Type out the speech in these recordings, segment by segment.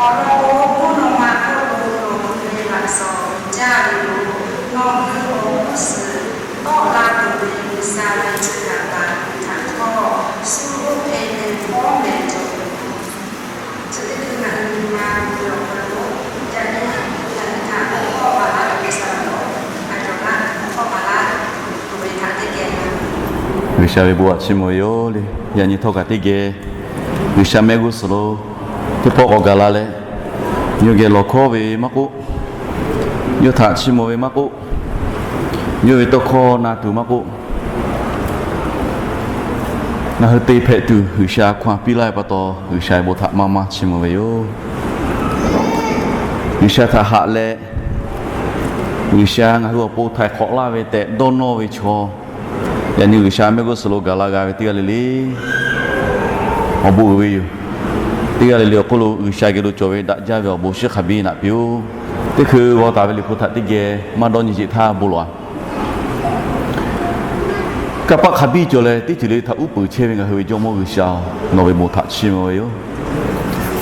Awˬ lawn k'o, mvuhˇ naw ma hk'oˆ lo nawˬ hui ve laꞈ shawnˍ jaˇ ve yoˬ. Nawˬ hui awˬ g'uˇ suhˍ tawˆ la tuˬ ve G'uiˬsha ve chi htaꞈ taˍ ve htaꞈ htawˇ, shu oˇ hk'e leh pawˇ mehˍ cawˬ ve yoˬ. Chi teˇ hkui ngaˬ hui nyi ma ve awˬ hk'aw lo, yaꞈ nyi ngaˬ hui htaꞈ k'awꞈ k'awꞈ maˍ laˇ ve G'uiˬsha nawˬ a cawˬ laˇ k'awꞈ maˍ laˇ tuˬ ve htaꞈ teˇ geh G'uiˬsha ve bon htaꞈ chiˇ mvuh ve yoˬ le. Yaꞈ nyi htawˇ kaꞈ teˇ geh G'uiˬsha mehˆ g'uˇ suhˍ lo teˇ pawˆ k'awꞈ gaˬ la leh, yawˇ geh lawˬ hkawˇ ve maˇ k'oˆ, yawˇ htaꞈ chiˇ mvuh ve maˇ k'oˆ, yawˇ ve tawˇ hkawˇ na tuˬ maˇ k'oˆ, ngaˬ hui te hpehꞈ tuˬ G'uiˬsha hkawˇ piˇ laˇ ve pa taw, G'uiˬsha ve bon htaꞈ maˇ maˇ chiˇ mvuh ve yoˬ. G'uiˬsha htaꞈ haꞈ leh, G'uiˬsha ngaˬ hui awˬ pon htaiˍ hk'awꞈ laˇ ve tehꞈ dawˇ nawˇ ve chaw, yaꞈ nyi G'uiˬsha mehˆ g'uˇ suhˍ lo gaˬ la g'a ve teˇ g'aˇ le le awˬ bon uiˍ ve yoˬ. Teˇ g'aˇ le le awˬ hk'oˆ lo G'uiˬsha geh lo cawˬ ve daꞈ jaˇ ve awˬ bon shiˍ hk'a biˇ naꞈ piˇ-oˬ. Teˇ hkui g'aw taˍ ve Liꞈ hpu htaꞈ teˇ geh maˇ dawˇ nyi sheˍ htaˇ bon lawˬ-a. Kanˇ paˆ hk'a biˇ cawˬ leh, teˇ ceuˬ le htaꞈ uˉ peunˍ chehˇ ve ngaˬ hui ve Jawˇmawˇ G'uiˬsha, nawˬ ve bon htaꞈ chiˇ mvuh ve yoˬ.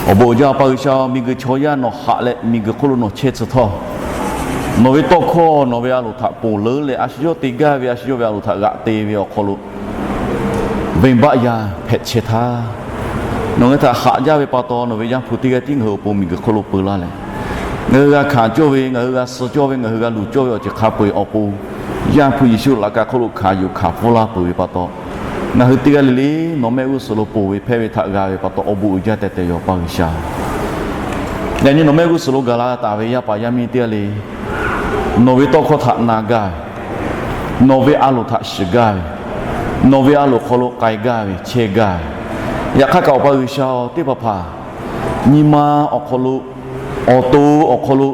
Awˬ bon uiˍ jaˇ Awˬ pa G'uiˬsha, miˬguiˬ chaw yaˇ nawˬ haꞈ leh miˬguiˬ hk'oˆ lo nawˬ chehˇ tcuh htawˇ, nawˬ ve tawˇ hkawˇ nawˬ ve a loˍ htaꞈ ponˬ leuˉ leh, a shu yawˇ te gaˇ ve, a shu yawˇ ve a loˍ htaꞈ g'aꞈ te ve awˬ hk'aw lo venˇbaˆ yaˇ hpehꞈ chehˇ htaˇ, nawˬ ngaˬ hui htaꞈ haꞈ jaˇ ve pa taw, nawˬ ve Yaˇ hpu teˇ g'aˇ tiˉ ngaˬ hui awˬ pon miˬguiˬ hk'oˆ lo peu laˇ leh, ngaˬ hui g'a hkanˍ cawˇ ve, ngaˬ hui g'a suh cawˇ ve, ngaˬ hui g'a luˬ cawˇ ve awˬ ceuˬ hk'a peu-eˬ awˬ pon, Yaˇ hpu Yeˍsuˆ laꞈ ka hk'oˆ lo hkanˍ yuˬ hkanˍ pfuhˇ laˇ peuˬ ve pa taw, ngaˬ hui teˇ g'aˇ le le nawˬ mehˆ g'uˇ suhˍ lo ponˬ ve hpehˇ ve htaꞈ g'a ve pa taw, awˬ bon uiˍ jaˇ tehꞈ tehꞈ yoˬ Awˬ pa G'uiˬsha. Yaꞈ nyi nawˬ mehˆ g'uˇ suhˍ lo gaˬ la taˍ ve yaˇ paˍ yaˇ miˇ teˇ g'aˇ le, nawˬ ve tawˇ hkawˇ htaꞈ na gaˇ ve, nawˬ ve a loˍ htaꞈ shiˍ gaˇ ve, nawˬ ve a loˍ hk'aw lo k'ai gaˇ ve chehˇ gaˇ ve, yaꞈ hk'aˇ kaꞈ Awˬ pa G'uiˬsha-oˬ, teˇ hpaˍ hpaˍ nyi ma awˬ hk'aw lo, awˬ to awˬ hk'aw lo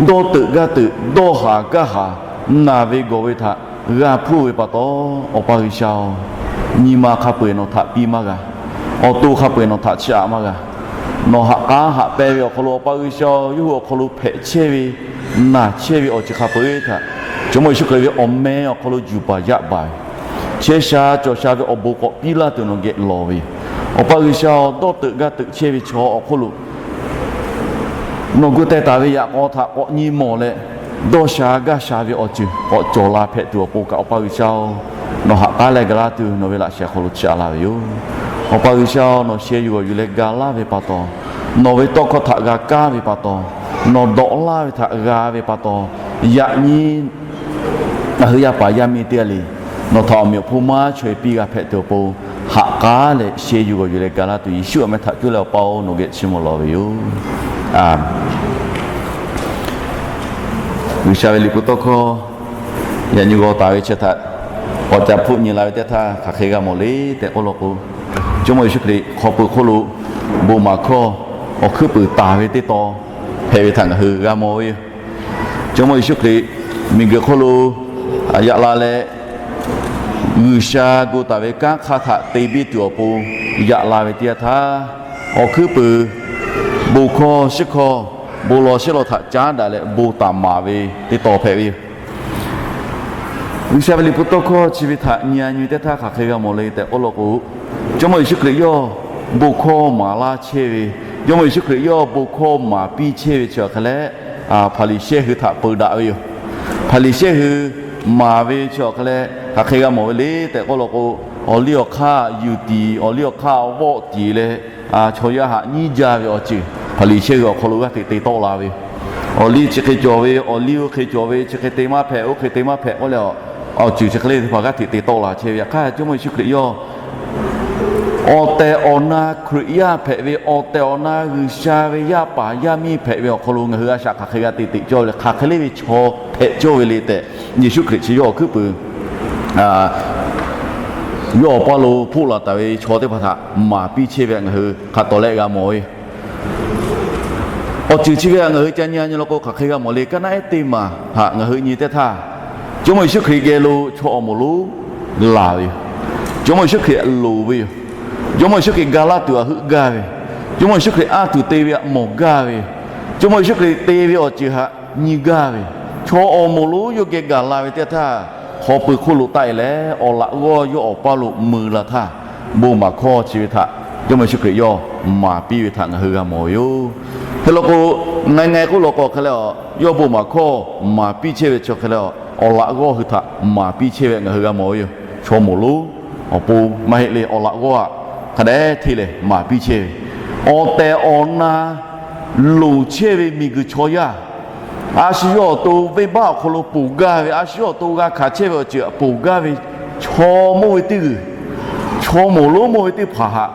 dawˇ teuꞈ gaˇ teuꞈ, dawˇ haˍ gaˇ haˍ, naˬ ve gawˬ ve htaꞈ g'a hpuˇ ve pa taw, Awˬ pa G'uiˬsha-oˬ, nyi ma hk'a peu-eˬ nawˬ htaꞈ piˇ maˇ g'a. Awˬ to hk'a peu-eˬ nawˬ htaꞈ chiˇ aꞈ maˇ g'a. Nawˬ haꞈ k'aˉ haꞈ peh ve awˬ hk'aw lo Awˬ pa G'uiˬsha-oˬ, yawˇ hui awˬ hk'aw lo hpehꞈ chehˇ ve, naˬ chehˇ ve awˬ ceuˬ hk'a peu-eˬ htaꞈ Jawˇmawˇ Yeˍsuˆ Hkriꞈ ve awˬ meh awˬ hk'aw lo juˬ baˬ yaˆ baˬ ve, chehˇ sha cawˬ sha ve awˬ bon k'awꞈ piˇ laˇ tuˬ nawˬ geh lawˬ ve yoˬ. Awˬ pa G'uiˬsha-oˬ, dawˇ teuꞈ gaˇ teuꞈ chehˇ ve chaw awˬ hk'oˆ lo nawˬ gu teh taˍ ve yaꞈ k'aw htaꞈ k'awꞈ nyi mawˬ leh, dawˇ sha gaˇ sha ve awˬ ceuˬ k'awꞈ cawˬ la hpehꞈ tuˬ awˬ pon kaꞈ, Awˬ pa G'uiˬsha-oˬ, nawˬ haꞈ k'aˉ leh ga laˇ tuˬ nawˬ ve laꞈ sheh hk'aw lo chiˇ aꞈ laˇ ve yoˬ. Awˬ pa G'uiˬsha-oˬ, nawˬ sheh yuˬ g'awˬ yuˬ leh ga laˇ ve pa taw, nawˬ ve tawˇ hkawˇ htaꞈ g'a kaˇ ve pa taw, nawˬ dawꞈ laˇ ve htaꞈ g'a ve pa taw, yaꞈ nyi ngaˬ hui yaˇ paˍ yaˇ miˇ teˇ g'aˇ le, nawˬ htaꞈ awˬ meꞈ awˬ hponˇ maˇ chaweh piˇ g'a hpehꞈ tuˬ awˬ pon, haꞈ k'aˉ leh sheh yuˬ g'awˬ yuˬ leh ga laˇ tuˬ Yeˍsuˆ awˬ meh htaꞈ cuˇ leh Awˬ pa-oˬ, nawˬ geh chiˇ mvuh lawˬ ve yoˬ. G'uiˬsha ve Liꞈ hpu tawˇ hkawˇ yaꞈ nyi g'aw taˍ ve chi htaꞈ k'awꞈ ca hpfuhˆ nyi la ve teˇ htaˇ hk'aˬ hk'e g'a mawˬ le tehꞈ k'oˆ law k'o, Jawˇmawˇ Yeˍsuˆ Hkriꞈ hk'aw pui hk'oˆ lo bon maˍ hkawˇ awˬ hkuiˉ puiˍ taˍ ve teˇ taw hpehꞈ ve htaꞈ ngaˬ hui g'a mawˬ ve yoˬ. Jawˇmawˇ Yeˍsuˆ Hkriꞈ miˬguiˬ hk'oˆ lo yaꞈ la leh, G'uiˬsha gu taˍ ve kanˉ hk'aˇ htaꞈ te biˇ tuˬ awˬ pon yaꞈ la ve teˇ yanˇ htaˇ, awˬ hkuiˉ puiˍ bon hkawˇ shiˉ hkawˇ, bon law shiˉ law htaꞈ caˉ daꞈ leh bon taˍ maˍ ve teˇ taw hpehꞈ ve yoˬ. G'uiˬsha ve Liꞈ hpu tawˇ hkawˇ chi ve htaꞈ nyi a nyi teˇ htaˇ hk'aˬ hk'e g'a mawˬ le tehꞈ k'oˆ law k'o, Jawˇmawˇ Yeˍsuˆ Hkriꞈ yawˇ bon hkawˇ maˍ laˇ chehˇ ve, Jawˇmawˇ Yeˍsuˆ Hkriꞈ yawˇ bon hkawˇ maˍ piˇ chehˇ ve chi awˬ hk'aˇ leh, Hpaˍriˍsehˇ hui htaꞈ peu daꞈ ve yoˬ. Hpaˍriˍsehˇ hui maˍ ve chi awˬ hk'aˇ leh hk'aˬ hk'e g'a mawˬ ve le tehꞈ k'oˆ law k'o, awˬ liˇ awˬ hk'aˇ yuˬ tiˍ, awˬ liˇ awˬ hk'aˇ vawˆ tiˍ leh, chaw yaˇ haꞈ nyiˇ jaˇ ve awˬ ceuˬ Hpaˍriˍsehˇ hui awˬ hk'aw lo g'aˇ hteꞈ te tawˆ la ve yoˬ. Awˬ liˇ chi hk'e cawˬ ve, awˬ liˇ oˇ hk'e cawˬ ve, chi hk'e te maˇ hpehꞈ, oˇ hk'e te maˇ hpehꞈ k'oˆ leh, awˬ ceuˬ chi hk'e le teˇ hpaˍ g'aˇ hteꞈ te tawˆ la chehˇ ve. Yaꞈ hk'aˇ Jawˇmawˇ Yeˍsuˆ Hkriꞈ yawˇ awˬ tehˬ awˬ na Hkriꞈ yaˇ hpehꞈ ve, awˬ tehˬ awˬ na G'uiˬsha ve yaˇ paˍ yaˇ miˇ hpehꞈ ve awˬ hk'aw lo ngaˬ hui a shaꞈ hk'aˬ hk'e g'a te teꞈ cawˇ ve le, hk'aˬ hk'e le ve chaw hpehꞈ cawˇ ve le tehꞈ, Yeˍsuˆ Hkriꞈ chi yawˇ awˬ hkuiˉ puiˍ yawˇ awˬ paˇ lo hpoˆ laˬ taˍ ve chaw teˇ hpaˍ htaꞈ maˍ piˇ chehˇ ve htaꞈ ngaˬ hui hk'a tawˍ leh g'a mawˬ ve yoˬ. Awˬ ceuˬ chi ve htaꞈ ngaˬ hui ca nyi a nyi law k'o, hk'aˬ hk'e g'a mawˬ le. Kaˇ naˆ ehˉ teˇ maˬ htaꞈ ngaˬ hui nyi teˇ htaˇ, Jawˇmawˇ Yeˍsuˆ Hkriꞈ geh lo chaw awˬ moˍ lonˉ laˬ ve yoˬ. Jawˇmawˇ Yeˍsuˆ Hkriꞈ loˍ ve yoˬ. Jawˇmawˇ Yeˍsuˆ Hkriꞈ ga laˇ tuˬ htaꞈ heuˆ gaˇ ve, Jawˇmawˇ Yeˍsuˆ Hkriꞈ anˇ tuˬ te ve htaꞈ mawˬ gaˇ ve, Jawˇmawˇ Yeˍsuˆ Hkriꞈ te ve awˬ ceuˬ htaꞈ nyi gaˇ ve, chaw awˬ moˍ lonˉ yawˇ geh gaˬ la ve teˇ htaˇ, hk'aw pui hk'oˆ lo taˆ e leh awˬ laꞈ g'awˇ yawˇ awˬ paˇ lo mui la htaˇ, bon maˍ hkawˇ chi ve htaꞈ Jawˇmawˇ Yeˍsuˆ Hkriꞈ yawˇ maˍ piˇ ve htaꞈ ngaˬ hui g'a mawˬ ve yoˬ. Hk'e law k'o, ngaˬ ngaˬ k'oˆ law k'o hk'e leh a, yawˇ bon maˍ hkawˇ maˍ piˇ chehˇ ve chi hk'e leh a, awˬ laꞈ g'awˇ hui htaꞈ maˍ piˇ chehˇ ve ngaˬ hui g'a mawˬ ve yoˬ. Chaw moˍ lonˉ awˬ pon maˇ heˆ le, awˬ laꞈ g'awˇ aꞈ hk'a dehꞈ hteˇ leh maˍ piˇ chehˇ ve, awˬ tehˬ awˬ na loˍ chehˇ ve miˬguiˬ chaw yaˇ, a shu yawˇ awˬ to venˇbaˆ awˬ hk'aw lo ponˬ gaˇ ve, a shu yawˇ awˬ to g'a hkanˍ chehˇ ve awˬ ceuˬ ponˬ gaˇ ve, chaw mawˇ ve teˇ g'uiˬ, chaw moˍ lonˉ mawˇ ve teˇ hpaˍ htaꞈ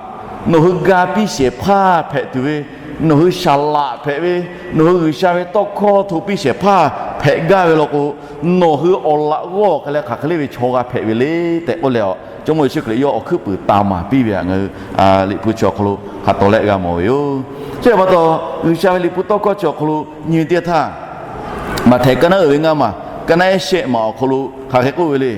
nawˬ hui ga piˇ shehˍ hpaˇ hpehꞈ tuˬ ve, nawˬ hui saˍ laꞈ hpehꞈ ve, nawˬ hui G'uiˬsha ve tawˇ hkawˇ hto piˇ shehˍ hpaˇ hpehꞈ gaˇ ve law k'o, nawˬ hui awˬ laꞈ g'awˇ hk'e leh hk'aˬ hk'e le ve chaw g'a hpehꞈ ve le tehꞈ k'oˆ leh a, Jawˇmawˇ Yeˍsuˆ Hkriꞈ yawˇ awˬ hkuiˉ puiˍ taˍ maˍ piˇ ve htaꞈ ngaˬ hui Liꞈ hpu chi awˬ hk'aw lo hk'a tawˍ leh g'a mawˬ ve yoˬ. Chi htaꞈ pa taw, G'uiˬsha ve Liꞈ hpu tawˇ hkawˇ chi awˬ hk'aw lo nyi ve teˇ yanˇ htaˇ, Maꞈhtehˍ ka naˉ uiˍ ve ngaˇ maˬ, ka naˉ ehˉ shehˆ maˬ awˬ hk'aw lo hk'aˬ hk'e k'oˆ ve le.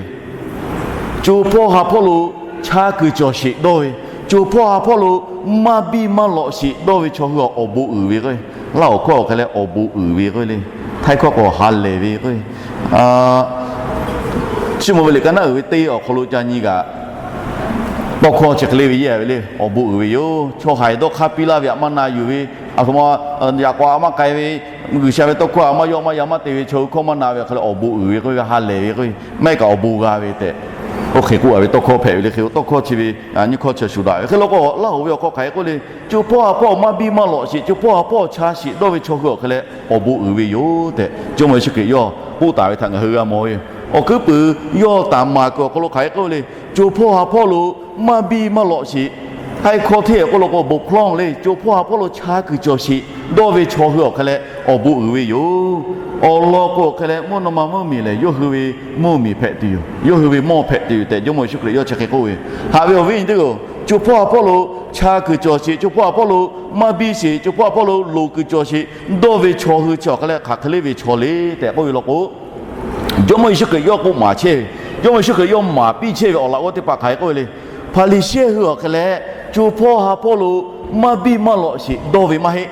Co hpawˇ ha hpawˇ lo chaˇ kuiˬ cawˬ sheˍ dawˇ ve, co hpawˇ ha hpawˇ lo maˇ biˇ maˇ lawꞈ sheˍ dawˇ ve chaw hui awˬ bon uiˍ ve k'o, Laˇ huˍ hkawˇ awˬ hk'e leh awˬ bon uiˍ ve k'o le, Htaiˇ hkawˇ k'o ha lehˬ ve k'o, Chiˇ mvuh ve liꞈ ka naˉ uiˍ ve teˇ awˬ hk'aw lo ca nyi kaꞈ, tawˇ hkawˇ chi hk'e le ve yeˇ ve le, awˬ bon uiˍ ve yoˬ. Chaw haiˬ dawˇ hk'aˇ piˇ laˇ ve htaꞈ maˇ na yuˬ ve, a htoꞈ ma yaꞈ k'aw a maˇ k'ai ve, G'uiˬsha ve tawˇ hkawˇ a maˇ yawˆ maˇ yan maˇ te ve chaw hui hkawˇ maˇ na ve hk'e leh awˬ bon uiˍ ve k'o, ha lehˬ ve k'o, maˇ heˆ kaꞈ awˬ bon g'a ve tehꞈ, oˇ hk'e k'oˆ a ve tawˇ hkawˇ hpehꞈ ve le. Hk'e tawˇ hkawˇ chi ve nyiˇ hkawˇ chi shuˍ daꞈ ve hk'e law k'o, Laˇ huˍ ve awˬ hk'aw hk'aˬ hk'e k'oˆ le, co hpawˇ ha hpawˇ maˇ biˇ maˇ lawꞈ sheˍ, co hpawˇ ha hpawˇ chaˇ sheˍ dawˇ ve chaw hui awˬ hk'e leh awˬ bon uiˍ ve yoˬ tehꞈ, Jawˇmawˇ Yeˍsuˆ Hkriꞈ yawˇ k'oˆ taˍ ve htaꞈ ngaˬ hui g'a mawˬ ve yoˬ. Awˬ hkuiˉ puiˍ yawˇ taˍ maˍ kuiˬ awˬ hk'aw lo hk'aˬ hk'e k'oˆ le, co hpawˇ ha hpawˇ lo maˇ biˇ maˇ lawꞈ sheˍ, Htaiˇ hkawˇ hteˇ k'oˆ law k'o bon hkawˇ le, co hpawˇ ha hpawˇ lo chaˇ kuiˬ cawˬ sheˍ dawˇ ve chaw hui awˬ hk'e leh awˬ bon uiˍ ve yoˬ. Awˬ lawn k'o hk'e leh mvuhˇ naw ma mvuhˇ miˬ lehˬ, yawˇ hui ve mvuhˇ miˬ hpehꞈ tuˬ yoˬ, yawˇ hui ve mawˇ hpehꞈ tuˬ yoˬ tehꞈ, Jawˇmawˇ Yeˍsuˆ Hkriꞈ yawˇ chi hk'e k'oˆ ve. Haꞈ ve awˬ viˉ nyi teˇ g'aˇ-oˬ, co hpawˇ ha hpawˇ lo chaˇ kuiˬ cawˬ sheˍ, co hpawˇ ha hpawˇ lo maˇ biˇ sheˍ, co hpawˇ ha hpawˇ lo loˍ kuiˬ cawˬ sheˍ dawˇ ve chaw hui chi awˬ hk'e leh hk'aˬ hk'e le ve chaw le tehꞈ k'oˆ ve law k'o, Jawˇmawˇ Yeˍsuˆ Hkriꞈ yawˇ k'oˆ maˍ chehˇ ve, Jawˇmawˇ Yeˍsuˆ Hkriꞈ yawˇ maˍ piˇ chehˇ ve awˬ laꞈ g'awˇ teˇ hpaˍ hk'aˬ hk'e k'oˆ ve le. Hpaˍriˍsehˇ hui awˬ hk'e leh co hpawˇ ha hpawˇ lo maˇ biˇ maˇ lawꞈ sheˍ dawˇ ve maˇ heˆ.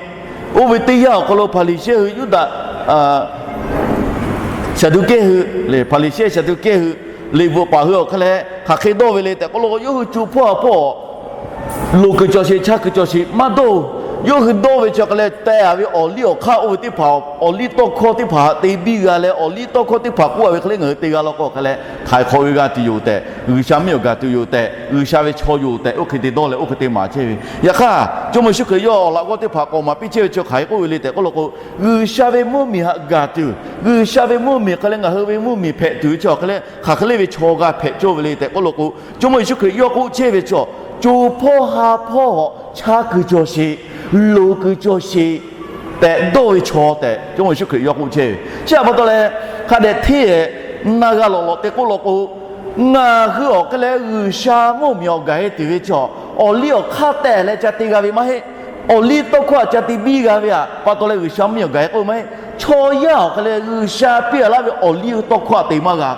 Oˇ ve teˇ yanˇ awˬ hk'aw lo Hpaˍriˍsehˇ hui, Yuˇdaꞈ Saˍduˆkehˇ hui le, Hpaˍriˍsehˇ Saˍduˆkehˇ hui, liꞈ bvuhꞈ paˍ hui awˬ hk'e leh hk'aˬ hk'e dawˇ ve le tehꞈ k'oˆ law k'o, yawˇ hui co hpawˇ ha hpawˇ loˍ kuiˬ cawˬ sheˍ, chaˇ kuiˬ cawˬ sheˍ maˇ dawˇ. Yawˇ hui dawˇ ve chi awˬ hk'e leh teh a ve awˬ liˇ awˬ hk'aˇ oˇ ve teˇ hpaˍ, awˬ liˇ tawˇ hkawˇ teˇ hpaˍ htaꞈ te biˇ g'a leh, awˬ liˇ tawˇ hkawˇ teˇ hpaˍ k'oˆ a ve hk'e le ngaˬ hui te g'a law k'o hk'e leh, htaiˍ hk'awꞈ ve g'a tuˬ yoˬ tehꞈ, G'uiˬsha miˇ awˬ gaˬ tuˬ yoˬ tehꞈ, G'uiˬsha ve chaw yoˬ tehꞈ oˇ hk'e te dawˇ leh oˇ hk'e te maˍ chehˇ ve. Yaꞈ hk'aˇ, Jawˇmawˇ Yeˍsuˆ Hkriꞈ yawˇ awˬ laꞈ g'awˇ teˇ hpaˍ k'awꞈ maˍ piˇ chehˇ ve chi hk'aˬ hk'e k'oˆ ve le tehꞈ k'oˆ law k'o, G'uiˬsha ve mvuhˇ miˬ htaꞈ gaˬ tuˬ, G'uiˬsha ve mvuhˇ miˬ hk'e leh ngaˬ hui ve mvuhˇ miˬ hpehꞈ tuˬ ve chi awˬ hk'e leh hk'aˬ hk'e le ve chaw g'a hpehꞈ cawˇ ve le tehꞈ k'oˆ law k'o, Jawˇmawˇ Yeˍsuˆ Hkriꞈ yawˇ k'oˆ chehˇ ve chi, co hpawˇ ha hpawˇ chaˇ kuiˬ cawˬ sheˍ, loˍ kuiˬ cawˬ sheˍ tehꞈ dawˇ ve chaw tehꞈ Jawˇmawˇ Yeˍsuˆ Hkriꞈ yawˇ k'oˆ chehˇ ve. Chi htaꞈ pa taw leh, hk'a dehꞈ hteˇ na g'a lawꞈ lawꞈ te k'oˆ law k'o, ngaˬ hui awˬ hk'e leh G'uiˬsha mvuhˇ miˬ awˬ gaˬ e tuˬ ve chi, awˬ liˇ awˬ hk'aˇ teh leh ca te g'a ve maˇ heˆ. Awˬ liˇ tawˇ hkawˇ htaꞈ ca te biˇ g'a ve htaꞈ pa taw leh G'uiˬsha mvuhˇ miˬ awˬ gaˬ e k'oˆ ve maˇ heˆ. Chaw yaˇ awˬ hk'e leh G'uiˬsha piˇ a laˇ ve awˬ liˇ tawˇ hkawˇ htaꞈ te maˇ g'a.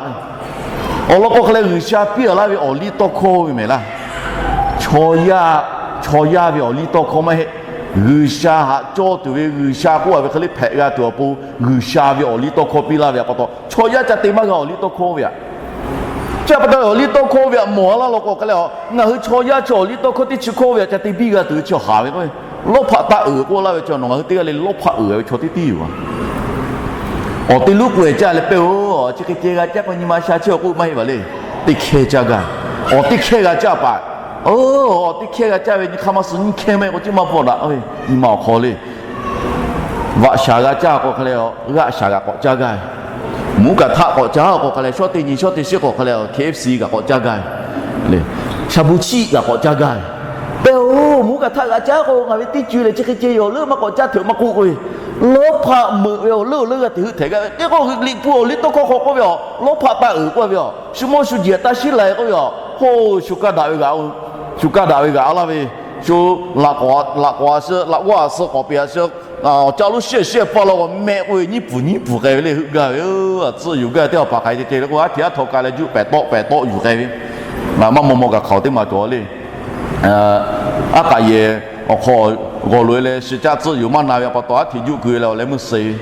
Awˬ lawn k'o hk'e leh G'uiˬsha piˇ a laˇ ve awˬ liˇ tawˇ hkawˇ ve mehˍ laˇ. Chaw yaˇ, chaw yaˇ ve awˬ liˇ tawˇ hkawˇ maˇ heˆ. G'uiˬsha htaꞈ cawˇ tuˬ ve, G'uiˬsha k'oˆ a ve hk'e le hpehꞈ g'a tuˬ awˬ pon, G'uiˬsha ve awˬ liˇ tawˇ hkawˇ piˇ laˇ ve htaꞈ pa taw, chaw yaˇ ca te maˇ g'a awˬ liˇ tawˇ hkawˇ ve htaꞈ. Chi htaꞈ pa taw awˬ liˇ tawˇ hkawˇ ve htaꞈ mawˬ a laˇ law k'o hk'e leh, ngaˬ hui chaw yaˇ chi awˬ liˇ tawˇ hkawˇ teˇ chi hkawˇ ve htaꞈ ca te biˇ g'a tuˬ ve chi haˍ ve k'o, lawˇ hpaˆ taˇ uiˍ k'oˆ laˇ ve chi nawˬ ngaˬ hui teˇ g'aˇ le lawˇ hpaˆ uiˍ ve chaw teˇ tiˉ yoˬ. Awˬ te lonˉ k'o e caˇ leh pehˇ-oˬ, chi hk'e ceh g'a caˇ k'o nyi ma sha chehˇ-oˬ k'oˆ maˇ heˆ ve le. Teˇ hkehˇ caˇ gaˇ. Awˬ teˇ hkehˇ g'a caˇ paˍ. Awˬ teˇ hkehˇ g'a caˇ ve nyi hk'aˇ maˇ suh nyiˇ hkehˇ maˇ heˆ k'o, chi maˇ pawˆ daꞈ ve nyi ma awˬ hk'aw le. Vaꞈ shaˍ g'a caˇ k'o hk'e leh, g'aˆ shaˍ g'a k'awꞈ caˇ gaˇ ve. Mvuhˇ kaꞈ htaˆ k'awꞈ caˇ k'o hk'e leh, shawˉ teˇ nyi shawˉ teˇ shiˉ k'o hk'e leh, K F C g'a k'awꞈ caˇ gaˇ ve. Shaˍ bu chiˆ g'a k'awꞈ caˇ gaˇ ve. Pehˇ-oˬ, mvuhˇ kaꞈ htaˆ g'a caˇ k'o ngaˬ ve teˇ co leh chi hk'e ceh yoˬ, leuˉ maˇ k'awꞈ caˇ htehꞈ maˇ k'oˆ k'oˆ ve. Lawˇ hpaˆ meuꞈ ve awˬ leuˉ awˬ leuˉ g'a teꞈ heuˆ htehꞈ gaˇ ve. Te k'o Liꞈ hpu awˬ liˇ tawˇ hkawˇ hk'aw k'oˆ ve a, lawˇ hpaˆ taˇ uiˍ k'oˆ ve a, shu mawˇ shu jeˬ taˇ shiˉ lai k'oˆ ve a, ho shu kaˇ daꞈ ve g'aꞈ, shu kaˇ daꞈ ve g'aꞈ a laˇ ve, shu laꞈ k'awꞈ a shu laꞈ g'awˇ a shu k'awꞈ peꞈ a shu ca lo shiˉ shiˉ paˇ law k'o mehˆ k'oˆ ve nyiˉ puˍ nyiˉ puˍ k'ai ve le heuˆ gaˇ ve. Tcuhˆ yuˬ gaˇ ve teˇ hpaˍ hk'aˬ hk'e ceh le k'o, aˉ htiꞈ aˉ htaw ka leh juˆ pehˍ tawˆ pehˍ tawˆ yuˬ k'ai ve. Maˇ maw maw kaꞈ hk'aoˍ teˇ maˬ cawˬ le. Aˉ k'aꞈ yehˬ awˬ hk'aw g'awˬ loꞈ e leh shi caˆ tcuhˆ yuˬ maˇ na ve pa taw, aˉ htiꞈ juˆ keu leh awˬ leh meuˇ suh ve,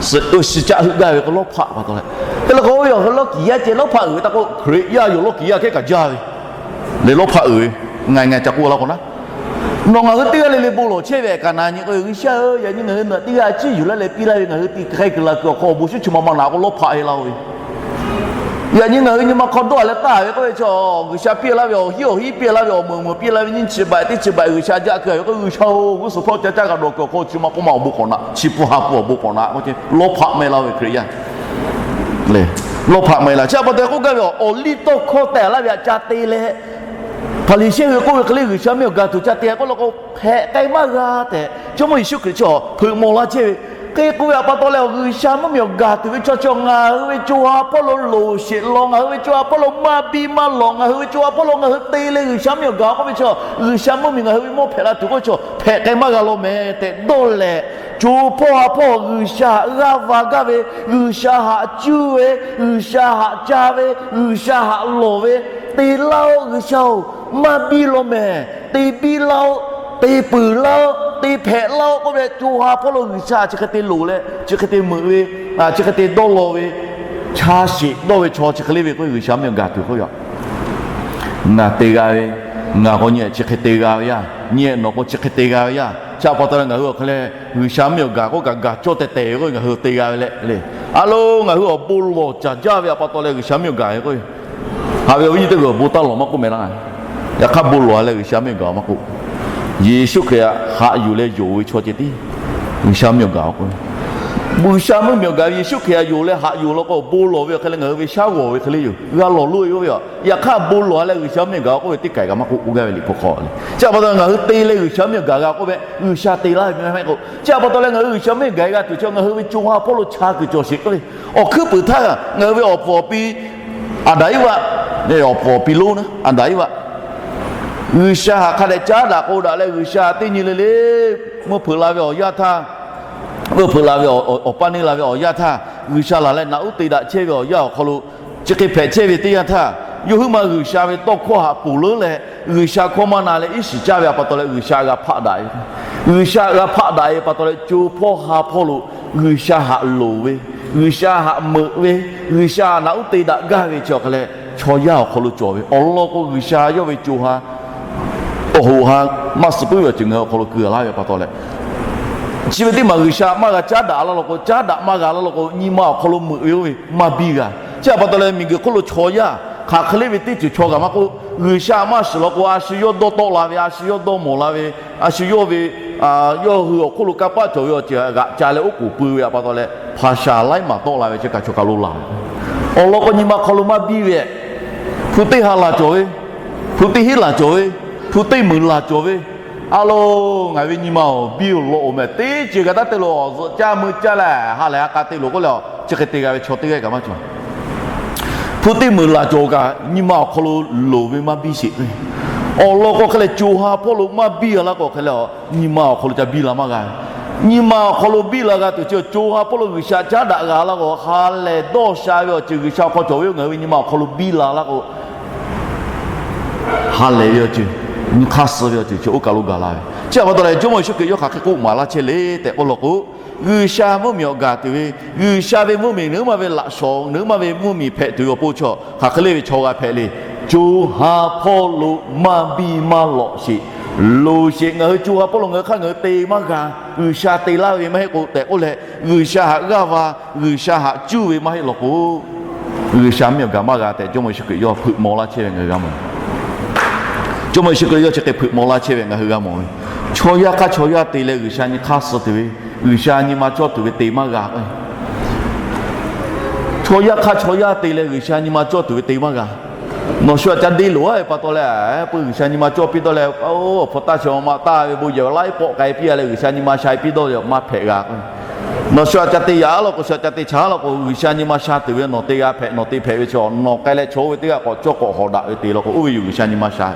suh e shi caˆ heuˆ gaˇ ve k'o lawˇ hpaˆ pa taw leh, hk'e le k'o yawˇ hui lawˇ kiˍ yaˇ ceh lawˇ hpaˆ uiˍ ve taˇ k'oˆ, Hkriꞈ yaˇ yoˬ lawˇ kiˍ yaˇ kehˉ kaꞈ jaˇ ve le lawˇ hpaˆ uiˍ ve. Ngaˬ ngaˬ ca k'oˆ la k'o naˉ, Nawˬ ngaˬ hui teˇ g'aˇ le le bon lawˬ chehˇ ve kaꞈ na nyi k'o, G'uiˬsha-oˬ, yaꞈ nyi ngaˬ hui naˬ teˇ g'aˇ ciˇ yuˬ laˇ leh piˇ laˇ ve ngaˬ hui te hk'e kuiˬ la kuiˬ awˬ hk'aw awˬ bon shuˉ chi ma ma naꞈ k'o lawˇ hpaꞈ e la-o ve. Yaꞈ nyi ngaˬ hui nyi ma hk'aw dawˇ a leh taˇ ve k'oˆ ve chi, G'uiˬsha piˇ laˇ ve awˬ hiˉ awˬ hiˉ piˇ laˇ ve awˬ meuꞈ meuꞈ piˇ laˇ ve nyiˇ chi baꞈ teˇ chi baꞈ G'uiˬsha jaˇ keu ve k'o, G'uiˬsha-oˬ, g'uˇ suhˍ hpawˇ ca caˇ kaꞈ dawˬ kuiˬ awˬ hk'aw chi ma k'oˆ ma awˬ bon k'awꞈ naꞈ, chi pun ha pun awˬ bon k'awꞈ naꞈ k'o, lawˇ hpaꞈ ma e la ve Hkriꞈ yaˇ. Lawˇ hpaꞈ ma e la. Chi pa taw k'oˆ gaˇ ve, awˬ liˇ tawˇ hkawˇ tehꞈ laˇ ve htaꞈ ca te leh, Hpaˍriˍsehˇ hui k'oˆ ve hk'e le G'uiˬsha miˇ awˬ gaˬ tuˬ ca te k'oˆ law k'o, hpehꞈ k'ai maˇ g'a tehꞈ Jawˇmawˇ Yeˍsuˆ Hkriꞈ chi hpeuꞈ maw laˇ chehˇ ve. Hk'e k'oˆ ve htaꞈ pa taw leh, G'uiˬsha mvuhˇmiˬ awˬ gaˬ tuˬ ve chaw chi ngaˬ hui ve co ha hpawˇ lo loˍ sheˍ lawˬ, ngaˬ hui ve co ha hpawˇ lo maˇ biˇ maˇ lawˬ, ngaˬ hui ve co ha hpawˇ lo ngaˬ hui te leh G'uiˬsha miˇ awˬ gaˬ k'oˆ ve chi, G'uiˬsha mvuhˇmiˬ ngaˬ hui ve mawˇ hpehꞈ la tuˬ k'oˆ ve chi hpehꞈ k'ai maˇ g'a law meh tehꞈ dawˇ leh, co hpawˇ ha hpawˇ G'uiˬsha htaꞈ g'aˇ va gaˇ ve, G'uiˬsha htaꞈ cuˇ ve, G'uiˬsha htaꞈ ca ve, G'uiˬsha htaꞈ lawˬ ve, te laˇ-oˆ G'uiˬsha-oˬ, maˇ biˇ law meh, te biˇ laˇ-oˆ, te peuˬ laˇ-oˆ, te hpehꞈ laˇ-oˆ k'oˆ ve, co ha hpawˇ lo G'uiˬsha chi hk'e te loˍ leh, chi hk'e te meuꞈ ve, chi hk'e te dawˇ law ve, cha sheˍ dawˇ ve chaw chi hk'e le ve k'o, G'uiˬsha miˇ awˬ gaˬ tuˬ k'oˆ ve, ngaˬ te g'a ve, ngaˬ k'o nyi chi hk'e te g'a ve yaˇ, nyi nawˬ k'o chi hk'e te g'a ve yaˇ. Chi pa taw leh ngaˬ hui awˬ hk'e leh G'uiˬsha miˇ awˬ gaˬ k'oˆ kaꞈ gaˬ cawˇ teh teh ve k'o, ngaˬ hui te g'a ve leh le. A lo, ngaˬ hui awˬ bon lawˬ caˍ jaˇ ve htaꞈ pa taw leh G'uiˬsha miˇ awˬ gaˬ ve k'o, haꞈ ve awˬ viˉ nyi teˇ g'aˇ awˬ bon taˇ lawˬ maˇ k'oˆ meh laˇ. Yaꞈ hk'aˇ bon lawˬ a leh G'uiˬsha miˇ awˬ gaˬ maˇ k'oˆ, Yeˍsuˆ Hkriꞈ htaꞈ haꞈ yuˬ leh yonˍ ve chaw ceh tiˉ G'uiˬsha miˇ awˬ gaˬ k'o, G'uiˬsha mvuhˇmiˬ awˬ gaˬ ve Yeˍsuˆ Hkriꞈ htaꞈ yonˍ leh haꞈ yuˬ law k'o, bon lawˬ ve awˬ hk'e leh ngaˬ hui ve shaˉ g'awˬ ve hk'e le yoˬ, g'a lawˬ loˇ ve yoˬ ve yoˬ. Yaꞈ hk'aˇ bon lawˬ a leh G'uiˬsha miˇ awˬ gaˬ k'oˆ ve teˇ kaiˬ kaꞈ maˇ k'oˆ k'oˆ gaˇ ve Liꞈ hpu hk'aw le. Chi pa taw ngaˬ hui te leh G'uiˬsha miˇ awˬ gaˬ g'a k'oˆ ve, G'uiˬsha te laˇ ve maˇ heˆ k'o, chi pa taw leh ngaˬ hui G'uiˬsha miˇ gaˬ g'a tuˬ chi ngaˬ hui ve co ha hpawˇ lo cha kuiˬ cawˬ sheˍ k'oˆ ve, awˬ hkuiˉ puiˍ htaˇ ngaˬ hui ve awˬ puˍ awˬ pi Aˍdanˍ Iˉvaꞈ, awˬ puˍ awˬ pi lonˉ naˉ Aˍdanˍ Iˉvaꞈ G'uiˬsha htaꞈ hk'a dehꞈ caˉ daꞈ k'o daꞈ leh, G'uiˬsha teˇ nyi le le mvuhˇ hpeuꞈ la ve awˬ yaˇ htaˇ, mvuhˇ hpeuꞈ la ve awˬ pa neˇ la ve awˬ yaˇ htaˇ, G'uiˬsha laˬ leh naꞈ uˉ te daꞈ chehˇ ve awˬ yaˇ awˬ hk'aw lo chi hk'e hpehꞈ chehˇ ve teˇ yanˇ htaˇ, yawˇ huiˉ ma G'uiˬsha ve tawˇ hkawˇ htaꞈ ponˬ leuˉ leh, G'uiˬsha hkawˇ maˇ na leh iˉ shiˍ caˇ ve htaꞈ pa taw leh G'uiˬsha g'a hpaˆ daꞈ ve. G'uiˬsha g'a hpaˆ daꞈ ve pa taw leh, co hpawˇ ha hpawˇ lo G'uiˬsha htaꞈ loˍ ve, G'uiˬsha htaꞈ meuꞈ ve, G'uiˬsha naꞈ uˉ te daꞈ gaˇ ve chi awˬ hk'e leh chaw yaˇ awˬ hk'aw lo cawˬ ve awˬ lawn k'o, G'uiˬsha yawˇ ve co ha awˬ hoꞈ ha maˇ suh puiˉ ve awˬ ceuˬ ngaˬ hui awˬ hk'aw lo keu laˇ ve pa taw leh, chi ve teˇ maˬ G'uiˬsha maˇ g'a caˉ daꞈ laˇ law k'o, caˉ daꞈ maˇ g'a laˇ law k'o, nyi ma awˬ hk'aw lo meuꞈ ve oˇ ve maˇ biˇ g'a. Chi htaꞈ pa taw leh miˬguiˬ hk'oˆ lo chaw yaˇ hk'aˬ hk'e le ve teˇ ceuˬ chaw kaꞈ maˇ k'oˆ, G'uiˬsha maˇ shiˍ law k'o, a shu yawˇ dawˇ tawˆ la ve, a shu yawˇ dawˇ mawˬ la ve, a shu yawˇ ve, yawˇ hui awˬ hk'oˆ lo kanˇ paˆ cawˬ ve awˬ ceuˬ g'aꞈ ca leh oˉ k'oˍ pui ve htaꞈ pa taw leh, hpaˍ shaˍ laiˉ maˬ tawˆ la ve chi kaꞈ chaw kaˬ lo laˬ ve. Awˬ lawn k'o, nyi ma hk'aw lo maˇ biˇ ve, hpu teˇ ha laˬ cawˬ ve, hpu teˇ hinˉ laˬ cawˬ ve, hpu teˇ meunˍ laˬ cawˬ ve, a lo, ngaˬ ve nyi ma awˬ biˇ awˬ lawn-oˬ meh, teˇ ceuˬ kaꞈ taˇ te loˬ, zuhꞈ caˇ meuˇ caˇ leh ha lehˬ ha k'a te loˬ k'oˆ leh, chi hk'e te g'a ve chaw teˇ g'aˇ kaꞈ maˇ cawˬ. Hpu teˇ meunˍ laˬ cawˬ kaꞈ nyi ma awˬ hk'aw lo loˍ ve maˇ biˇ sheˍ. Awˬ lawn k'o hk'e leh co ha hpawˇ lo maˇ biˇ g'a laˇ k'o hk'e leh, nyi ma awˬ hk'aw lo ca biˇ la maˇ g'a. Nyi ma awˬ hk'aw lo biˇ la g'a tuˬ chi co ha hpawˇ lo G'uiˬsha caˉ daꞈ g'a laˇ k'o, ha lehˬ dawˇ sha ve awˬ ceuˬ G'uiˬsha awˬ hk'aw cawˬ ve ngaˬ hui ve nyi ma awˬ hk'aw lo biˇ la laˇ k'o, ha lehˬ ve awˬ ceuˬ, nyi hk'aˇ suh ve awˬ ceuˬ chi oˇ kaˬ lo gaˬ la ve. Chi htaꞈ pa taw leh Jawˇmawˇ Yeˍsuˆ Hkriꞈ yawˇ hk'aˬ hk'e k'oˆ maˍ laˇ chehˇ le tehꞈ k'oˆ law k'o, G'uiˬsha mvuhˇmiˬ awˬ gaˬ tuˬ ve, G'uiˬsha ve mvuhˇmiˬ naˬ hui ma ve laꞈ shawnˍ, naˬ hui ma ve mvuhˇmiˬ hpehꞈ tuˬ ve awˬ pon chaw hk'aˬ hk'e le ve chaw g'a hpehꞈ le. Co ha hpawˇ lo maˇ biˇ maˇ lawꞈ sheˍ, loˍ sheˍ. Ngaˬ hui co ha hpawˇ lo ngaˬ hui hk'aˇ ngaˬ hui te maˇ g'a. G'uiˬsha te laˇ ve maˇ heˆ k'o tehꞈ k'oˆ leh, G'uiˬsha htaꞈ g'aˇ va, G'uiˬsha htaꞈ cuˇ ve maˇ heˆ law k'o, G'uiˬsha miˇ awˬ gaˬ maˇ g'a tehꞈ Jawˇmawˇ Yeˍsuˆ Hkriꞈ yawˇ hpeuꞈ maw laˇ chehˇ ve ngaˬ hui g'a mawˬ. Jawˇmawˇ Yeˍsuˆ Hkriꞈ yawˇ chi hk'e hpeuꞈ maw laˇ chehˇ ve ngaˬ hui g'a mawˬ ve, chaw yaˇ hk'aˇ chaw yaˇ te leh G'uiˬsha nyi hk'aˇ suh tuˬ ve, G'uiˬsha nyi ma cawˇ tuˬ ve te maˇ g'a. Chaw yaˇ hk'aˇ chaw yaˇ te leh G'uiˬsha nyi ma cawˇ tuˬ ve te maˇ g'a. Nawˬ shu htaꞈ ca deˇ loˬ a ve pa taw leh, peuˬ G'uiˬsha nyi ma cawˇ piˇ dawˇ leh, awˬ hpu taˇ chi ma taˇ ve bon yehˬ laiˉ pawˆ k'ai piˇ a leh G'uiˬsha nyi ma sha piˇ dawˇ ve maˇ hpehꞈ g'a. Nawˬ shu htaꞈ ca te yaꞈ a law k'o, shu htaꞈ ca te chaꞈ a law k'o, G'uiˬsha nyi ma sha tuˬ ve nawˬ te g'a hpehꞈ, nawˬ te hpehꞈ ve chi nawˬ k'ai leh chaw oˇ ve teˇ g'aˇ k'awꞈ cawˇ k'awꞈ hawꞈ daꞈ ve te law k'o, oˇ ve yoˬ G'uiˬsha nyi ma sha.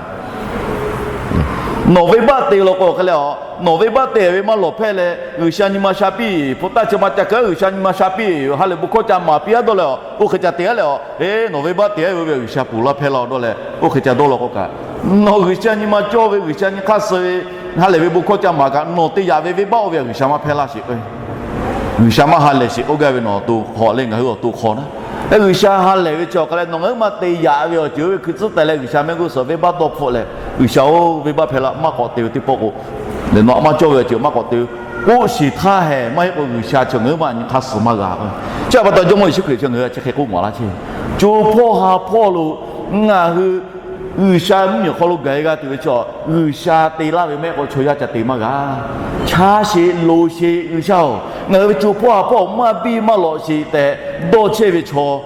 Nawˬ venˇbaˆ te law k'o hk'e leh a, nawˬ venˇbaˆ te ve maˇ lawˬ hpehˇ leh G'uiˬsha nyi ma sha piˇ, hpu taˇ chi ma ca keu G'uiˬsha nyi ma sha piˇ, ha lehˬ bon hkawˇ ca maˍ piˇ a dawˇ leh a, oˇ hk'e ca te a leh a, e, nawˬ venˇbaˆ te a ve oˇ ve G'uiˬsha ponˬ laˇ hpehˇ laˇ dawˇ leh oˇ hk'e ca dawˇ law k'o kaꞈ, nawˬ G'uiˬsha nyi ma cawˇ ve, G'uiˬsha nyi hk'aˇ suh ve, ha lehˬ ve bon hkawˇ ca maˍ kaꞈ nawˬ te yaꞈ ve venˇbaˆ oˇ ve G'uiˬsha maˇ hpehˇ laˇ sheˍ k'o, G'uiˬsha maˇ ha lehˬ sheˍ k'oˆ gaˇ ve nawˬ awˬ to hk'aw leh ngaˬ hui awˬ to hk'aw naˉ. G'uiˬsha ha lehˬ ve chi awˬ hk'a leh nawˬ ngaˬ hui maˇ te yaꞈ ve awˬ ceuˬ oˇ ve hkui tcuhˉ teh leh G'uiˬsha mehˆ g'uˇ suhˍ venˇbaˆ dawˇ hpfuhˆ leh, G'uiˬsha-oˬ, venˇbaˆ hpehˇ laˇ, maˇ k'awꞈ te ve teˇ pawˆ k'o, lehˬ nawˬ aꞈ maˇ cawˇ ve awˬ ceuˬ maˇ k'awꞈ te-o. K'oˆ shiˍ htaˇ hehˍ, maˇ heˆ k'o G'uiˬsha chi ngaˬ hui maˇ nyi hk'aˇ suh maˇ g'a. Chi htaꞈ pa taw Jawˇmawˇ Yeˍsuˆ Hkriꞈ chi ngaˬ hui htaꞈ chi hk'e k'oˆ maˍ laˇ chehˇ ve, co hpawˇ ha hpawˇ lo ngaˬ hui G'uiˬsha mvuhˇmiˬ awˬ hk'aw lo gaˬ-e g'a tuˬ ve chaw, G'uiˬsha te laˇ ve mehˆ k'o chaw yaˇ ca te maˇ g'a. Cha sheˍ, loˍ sheˍ, G'uiˬsha-oˬ, ngaˬ hui ve co hpawˇ ha hpawˇ maˇ biˇ maˇ lawꞈ sheˍ tehꞈ dawˇ chehˇ ve chaw,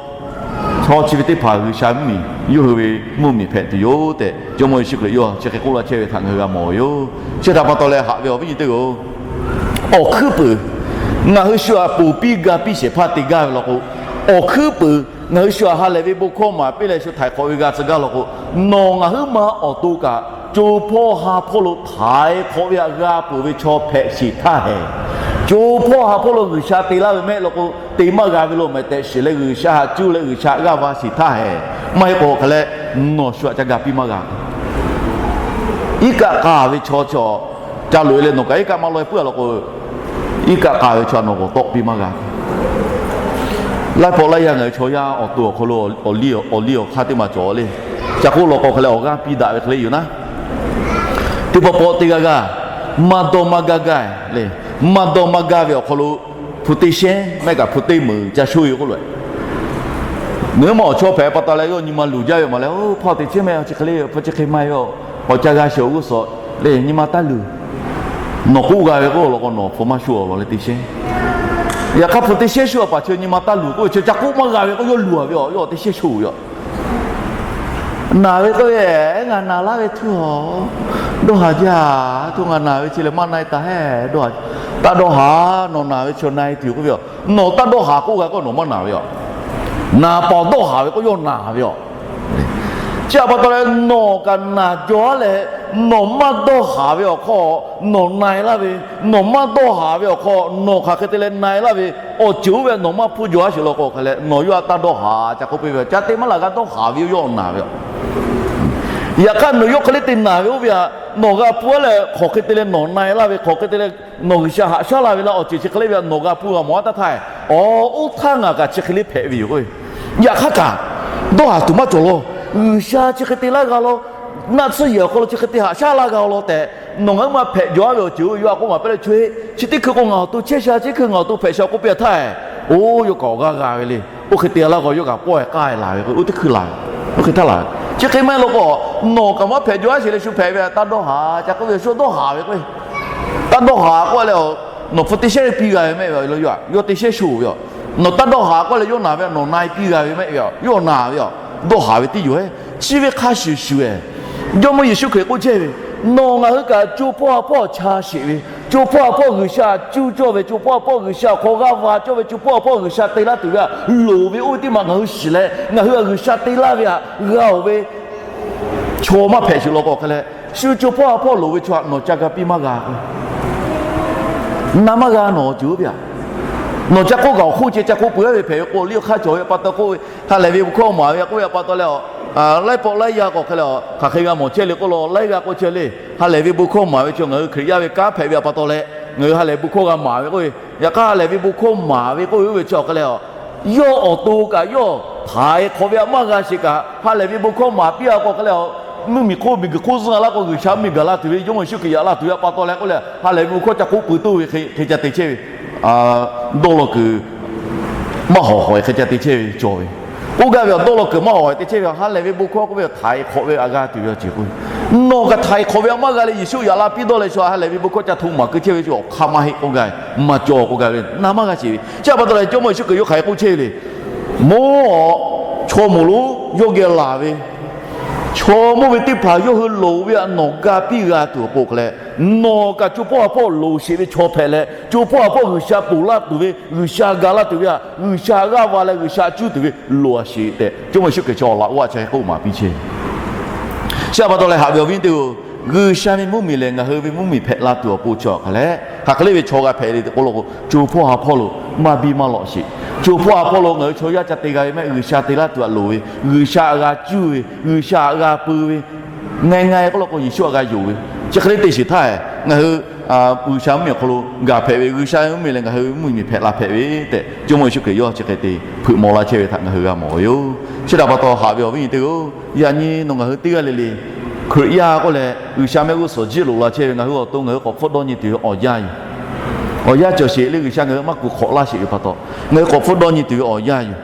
chaw chi ve teˇ hpaˍ G'uiˬsha mvuhˇmiˬ, yawˇ hui ve mvuhˇmiˬ hpehꞈ tuˬ yoˬ tehꞈ Jawˇmawˇ Yeˍsuˆ Hkriꞈ yawˇ chi hk'e k'oˆ laˇ chehˇ ve htaꞈ ngaˬ hui g'a mawˬ ve yoˬ. Chi htaꞈ pa taw leh haꞈ ve awˬ viˉ nyi teˇ-oˬ, awˬ hkuiˉ puiˍ, ngaˬ hui shu htaꞈ ponˬ piˇ ga piˇ shehˍ hpaˇ te gaˇ ve law k'o, awˬ hkuiˉ puiˍ ngaˬ hui shu htaꞈ ha lehˬ ve bon hkawˇ maˍ piˇ leh shu htaiˍ hk'awꞈ ve g'a tcuh gaˇ law k'o, nawˬ ngaˬ huiˉ ma awˬ to kaꞈ co hpawˇ ha hpawˇ lo htaiˍ hk'awꞈ ve htaꞈ g'a ponˬ ve chaw hpehꞈ sheˍ htaˇ hehˍ, co hpawˇ ha hpawˇ lo G'uiˬsha te laˇ ve mehˆ law k'o, te maˇ g'a ve lo mehˍ tehꞈ shiˍ leh G'uiˬsha htaꞈ cuˇ leh G'uiˬsha g'aˇ va sheˍ htaˇ hehˍ, maˇ heˆ k'o hk'aˬ leh nawˬ shu htaꞈ ca ga piˇ maˇ g'a. Iˉ kaˆ k'a ve chaw chaw ca loꞈ-e leh nawˬ kaꞈ iˉ kaˆ maˇ laweh puiˉ-a law k'o, iˉ kaˆ k'a ve chaw nawˬ g'awˬ tawˆ piˇ maˇ g'a. Laiˉ pawˆ laiˉ yaˇ ngaˬ hui chaw yaˇ awˬ to awˬ hk'aw lo awˬ liˇ awˬ hk'aˇ teˇ maˬ cawˬ le. Ca k'oˆ law k'o hk'aˬ leh awˬ g'aˇ piˇ daꞈ ve hk'e le yoˬ naˉ. Teˇ pawˆ pawˆ teˇ g'aˇ g'aˇ, maˇ dawˇ maˇ gaˇ gaˇ le. Maˇ dawˇ maˇ gaˇ ve awˬ hk'aw lo hpu teˇ shehnˉ mehˆ kaꞈ hpu teˇ meunˍ ca shoˆ ve k'oˆ lo, ngaˬ hui ma awˬ chawˇ hpehꞈ pa taw leh yawˇ nyi ma luˬ jaˇ ve maˬ leh, oˇ hpawˇ teꞈ chiˉ mehˆ chi hk'e le, hpu chi hk'e maˇ heˆ, awˬ ca g'a sheˍ awˬ g'uˇ suhˍ le, nyi ma taˇ luˬ. Nawˬ k'oˆ g'a ve k'oˆ law k'o nawˬ hpu maˇ shoˆ-a law leh teˇ shehnˉ. Yaꞈ hk'aˇ hpu teˇ shehnˉ shoˆ-a paˍ chi nyi ma taˇ luˬ k'oˆ ve chi ca k'oˆ maˇ g'a ve k'o yawˇ luˬ-a ve, yawˇ teˇ shehnˉ shoˆ ve yoˬ. Naˬ ve k'oˆ ve, ngaˬ naˬ laˇ ve htuˇ-a, dawˇ haˍ jaˇ. Htuˇ ngaˬ naˬ ve chi lehˬ maˇ na-e taˍ hehˉ, dawˇ haˍ. Taˇ dawˇ haˍ, nawˬ naˬ ve chi na-e tuˬ k'oˆ ve yoˬ. Nawˬ taˇ dawˇ haˍ k'oˆ g'a k'o nawˬ maˇ naˬ ve yoˬ. Naˍ paˍ dawˇ haˍ ve k'o yawˇ naˬ ve yoˬ. Chi htaꞈ pa taw leh nawˬ kaꞈ naˬ jaw-a leh, nawˬ maˇ dawˇ haˍ ve awˬ hk'aw nawˬ na-e laˇ ve, nawˬ maˇ dawˇ haˍ ve awˬ hk'aw nawˬ hk'aˬ hk'e te leh na-e laˇ ve, awˬ ceuˬ oˇ ve nawˬ maˇ hpuˇ jaw-a sheˍ law k'o hk'aˬ leh nawˬ yawˇ htaꞈ taˇ dawˇ haˍ ca k'oˆ piˇ ve, ca te maˇ laˬ g'a, dawˇ haˍ ve yoˬ, yawˇ naˬ ve yoˬ. Yaꞈ hk'aˇ nawˬ yawˇ hk'e le te naˬ ve oˇ ve htaꞈ nawˬ g'a hpuˇ-a leh hk'aˬ hk'e te leh nawˬ na-e laˇ ve, hk'aˬ hk'e te leh nawˬ G'uiˬsha haꞈ shaˉ la ve laˇ awˬ ceuˬ chi hk'e le ve htaꞈ nawˬ g'a hpuˇ g'a mawˬ-a taˇ htaˇ, awˬ, oˇ htaˇ ngaˬ kaꞈ chi hk'e le hpehꞈ ve yoˬ k'o, yaꞈ hk'aˇ kaꞈ dawˇ haˍ tuˬ maˇ cawˬ law. G'uiˬsha chi hk'e te laˇ g'a law. Naˆ tsuhˇ yehˬ awˬ hk'aw lo chi hk'e te haꞈ shaˉ laˇ g'a law tehꞈ nawˬ ngaˬ hui maˇ hpehꞈ jaw-a ve awˬ ceuˬ oˇ ve yawˇ htaꞈ k'oˆ maˍ piˇ leh, chi teˇ hkui k'o ngaˬ awˬ to chehˇ sha, chi teˇ hkui ngaˬ awˬ to hpehꞈ sha k'oˆ piˇ-a htaˇ, oˇ yawˇ kaꞈ awˬ g'aˇ g'a ve le. Oˇ hk'e te laˇ k'o yawˇ kaꞈ pawˆ-e k'ai laˬ ve k'o, oˇ teˇ hkui laˬ ve, oˇ hk'e htaˇ laˬ ve. Chi hk'e maˇ heˆ law k'o, nawˬ kaꞈ maˇ hpehꞈ jaw-a sheˍ leh shu hpehꞈ ve htaꞈ taˇ dawˇ haˍ ca k'oˆ ve, shu dawˇ haˍ ve k'o, taˇ dawˇ haˍ k'oˆ leh, nawˬ hpu teˇ shehnˉ piˇ g'a ve mehˆ ve yoˬ. Yawˇ teˇ shehnˉ shoˬ ve yoˬ. Nawˬ taˇ dawˇ haˍ k'oˆ leh yawˇ naˬ ve, nawˬ na-e piˇ g'a ve mehˆ ve yoˬ. Yawˇ naˬ ve yoˬ. Dawˇ haˍ ve tiˉ yoˬ-e. Chi ve hk'a shuˍ shuˍ-e, Jawˇmawˇ Yeˍsuˆ Hkriꞈ k'oˆ chehˇ ve, nawˬ ngaˬ hui kaꞈ co hpawˇ ha hpawˇ cha sheˍ ve, co hpawˇ ha hpawˇ G'uiˬsha cuˇ cawˇ ve, co hpawˇ ha hpawˇ G'uiˬsha awˬ hk'aw g'aˇ va cawˇ ve, co hpawˇ ha hpawˇ G'uiˬsha te laˇ tuˬ ve htaꞈ loˍ ve oˇ ve teˇ maˬ ngaˬ hui shiˍ leh ngaˬ hui htaꞈ G'uiˬsha te laˇ ve htaꞈ g'a-oˬ ve chaw maˇ hpehꞈ sheˍ law k'o hk'e leh, shu co hpawˇ ha hpawˇ loˍ ve chaw htaꞈ nawˬ ca ga piˇ maˇ g'a k'o, na maˇ g'a nawˬ ceuˬ oˇ ve htaꞈ. Nawˬ ca k'oˆ gaˬ awˬ hk'oˆ ceh ca k'oˆ peuˬ-a ve hpehꞈ ve k'o, liˇ awˬ hk'aˇ cawˬ ve pa taw k'oˆ ve, ha lehˬ ve bon hkawˇ maˍ ve k'oˆ ve htaꞈ pa taw leh, laiˉ pawˆ laiˉ yaˇ k'o hk'e leh, hk'aˬ hk'e g'a mawˬ chehˇ le k'oˆ law, laiˉ g'aˇ k'oˆ chehˇ le. Ha lehˬ ve bon hkawˇ maˍ ve chaw ngaˬ hui Hkriꞈ yaˇ ve kanˉ hpehꞈ ve htaꞈ pa taw leh, ngaˬ hui ha lehˬ bon hkawˇ g'a maˍ ve k'oˆ ve, yaꞈ hk'aˇ ha lehˬ ve bon hkawˇ maˍ ve k'oˆ ve oˇ ve chi awˬ hk'e leh, yawˇ awˬ to kaꞈ yawˇ htaiˍ hk'awꞈ ve htaꞈ maˇ g'a sheˍ kaꞈ, ha lehˬ ve bon hkawˇ maˍ piˇ-a k'o hk'e leh, mvuhˇmiˬ hk'oˆ miˬguiˬ hk'oˆ zuhˆ la k'o, G'uiˬsha mvuhˇmiˬ gaˬ la tuˬ ve, Jawˇmawˇ Yeˍsuˆ Hkriꞈ yaꞈ la tuˬ ve htaꞈ pa taw leh k'oˆ leh, ha lehˬ ve bon hkawˇ ca k'oˆ peuˬ tuˬ ve hk'e ca te chehˇ ve, dawˇ law kuiˬ maˇ hawˍ hawˍ-e hk'e ca te chehˇ ve cawˬ ve. K'oˆ gaˇ ve awˬ dawˇ law kuiˬ maˇ hawˍ hawˍ-e te chehˇ ve, ha lehˬ ve bon hkawˇ k'oˆ ve htaꞈ htaiˍ hk'awꞈ ve htaꞈ g'a tuˬ ve awˬ ceuˬ k'o, nawˬ kaꞈ htaiˍ hk'awꞈ ve htaꞈ maˇ g'a leh Yeˍsuˆ yaꞈ la piˇ dawˇ leh shu ha lehˬ ve bon hkawˇ ca hto maˍ keu chehˇ ve chi awˬ hk'aˇ maˇ heˆ k'oˆ gaˇ ve, maˇ cawˬ k'oˆ gaˇ ve, na maˇ g'a sheˍ ve. Chi htaꞈ pa taw leh Jawˇmawˇ Yeˍsuˆ Hkriꞈ yawˇ hk'aˬ hk'e k'oˆ chehˇ ve le. Mawˇ-oˬ, chaw moˍ lonˉ yawˇ geh laˬ ve, chaw mawˇ ve teˇ hpaˍ yawˇ hui loˍ ve htaꞈ nawˬ ga piˇ g'a tuˬ awˬ pon hk'e leh, nawˬ kaꞈ co hpawˇ ha hpawˇ loˍ sheˍ ve chaw hpehꞈ leh, co hpawˇ ha hpawˇ G'uiˬsha ponˬ laˇ tuˬ ve, G'uiˬsha ga laˇ tuˬ ve htaꞈ G'uiˬsha g'aˇ va leh G'uiˬsha cuˇ tuˬ ve loˍ-a sheˍ tehꞈ Jawˇmawˇ Yeˍsuˆ Hkriꞈ chaw laꞈ g'aˇ chi hk'e k'oˆ maˍ piˇ chehˇ. Chi htaꞈ pa taw leh haꞈ ve awˬ viˉ teˇ-oˬ, G'uiˬsha ve mvuhˇmiˬ lehˬ ngaˬ hui ve mvuhˇmiˬ hpehꞈ la tuˬ awˬ pon chi awˬ hk'a leh, hk'aˬ hk'e le ve chaw g'a hpehꞈ le tehꞈ k'oˆ law k'o, co hpawˇ ha hpawˇ lo maˇ biˇ maˇ lawꞈ sheˍ. Co hpawˇ ha hpawˇ lo ngaˬ hui chaw yaˇ ca te g'a ve mehˆ, G'uiˬsha te laˇ tuˬ htaꞈ loˍ ve, G'uiˬsha htaꞈ g'a cuˇ ve, G'uiˬsha htaꞈ g'a peu ve, nga nga k'oˆ law k'o Yeˍsuˆ htaꞈ g'a yonˍ ve, chi hk'e le te sheˍ htaˇ, ngaˬ hui G'uiˬsha mvuhˇmiˬ awˬ hk'aw lo gaˬ hpehꞈ ve, G'uiˬsha ve mvuhˇmiˬ lehˬ ngaˬ hui ve mvuhˇmiˬ hpehꞈ la hpehꞈ ve tehꞈ Jawˇmawˇ Yeˍsuˆ Hkriꞈ yawˇ chi hk'e te hpeuꞈ maw laˇ chehˇ ve htaꞈ ngaˬ hui g'a mawˬ ve yoˬ. Chi htaꞈ pa taw haꞈ ve awˬ viˉ nyi teˇ-oˬ, yaꞈ nyi nawˬ ngaˬ hui teˇ g'aˇ le le Hkriꞈ yaˇ k'oˆ leh G'uiˬsha mehˆ g'uˇ suhˍ jiˇ loꞈ la chehˇ ve ngaˬ hui awˬ to ngaˬ hui k'awꞈ hpfuhˆ dawˇ nyi tuˬ ve awˬ yanˇ yoˬ. Awˬ yanˇ cawˬ sheˍ le, G'uiˬsha ngaˬ hui maˇ kuˬ hk'awꞈ laˇ sheˍ ve pa taw, ngaˬ hui k'awꞈ hpfuhˆ dawˇ nyi tuˬ ve awˬ yanˇ yoˬ.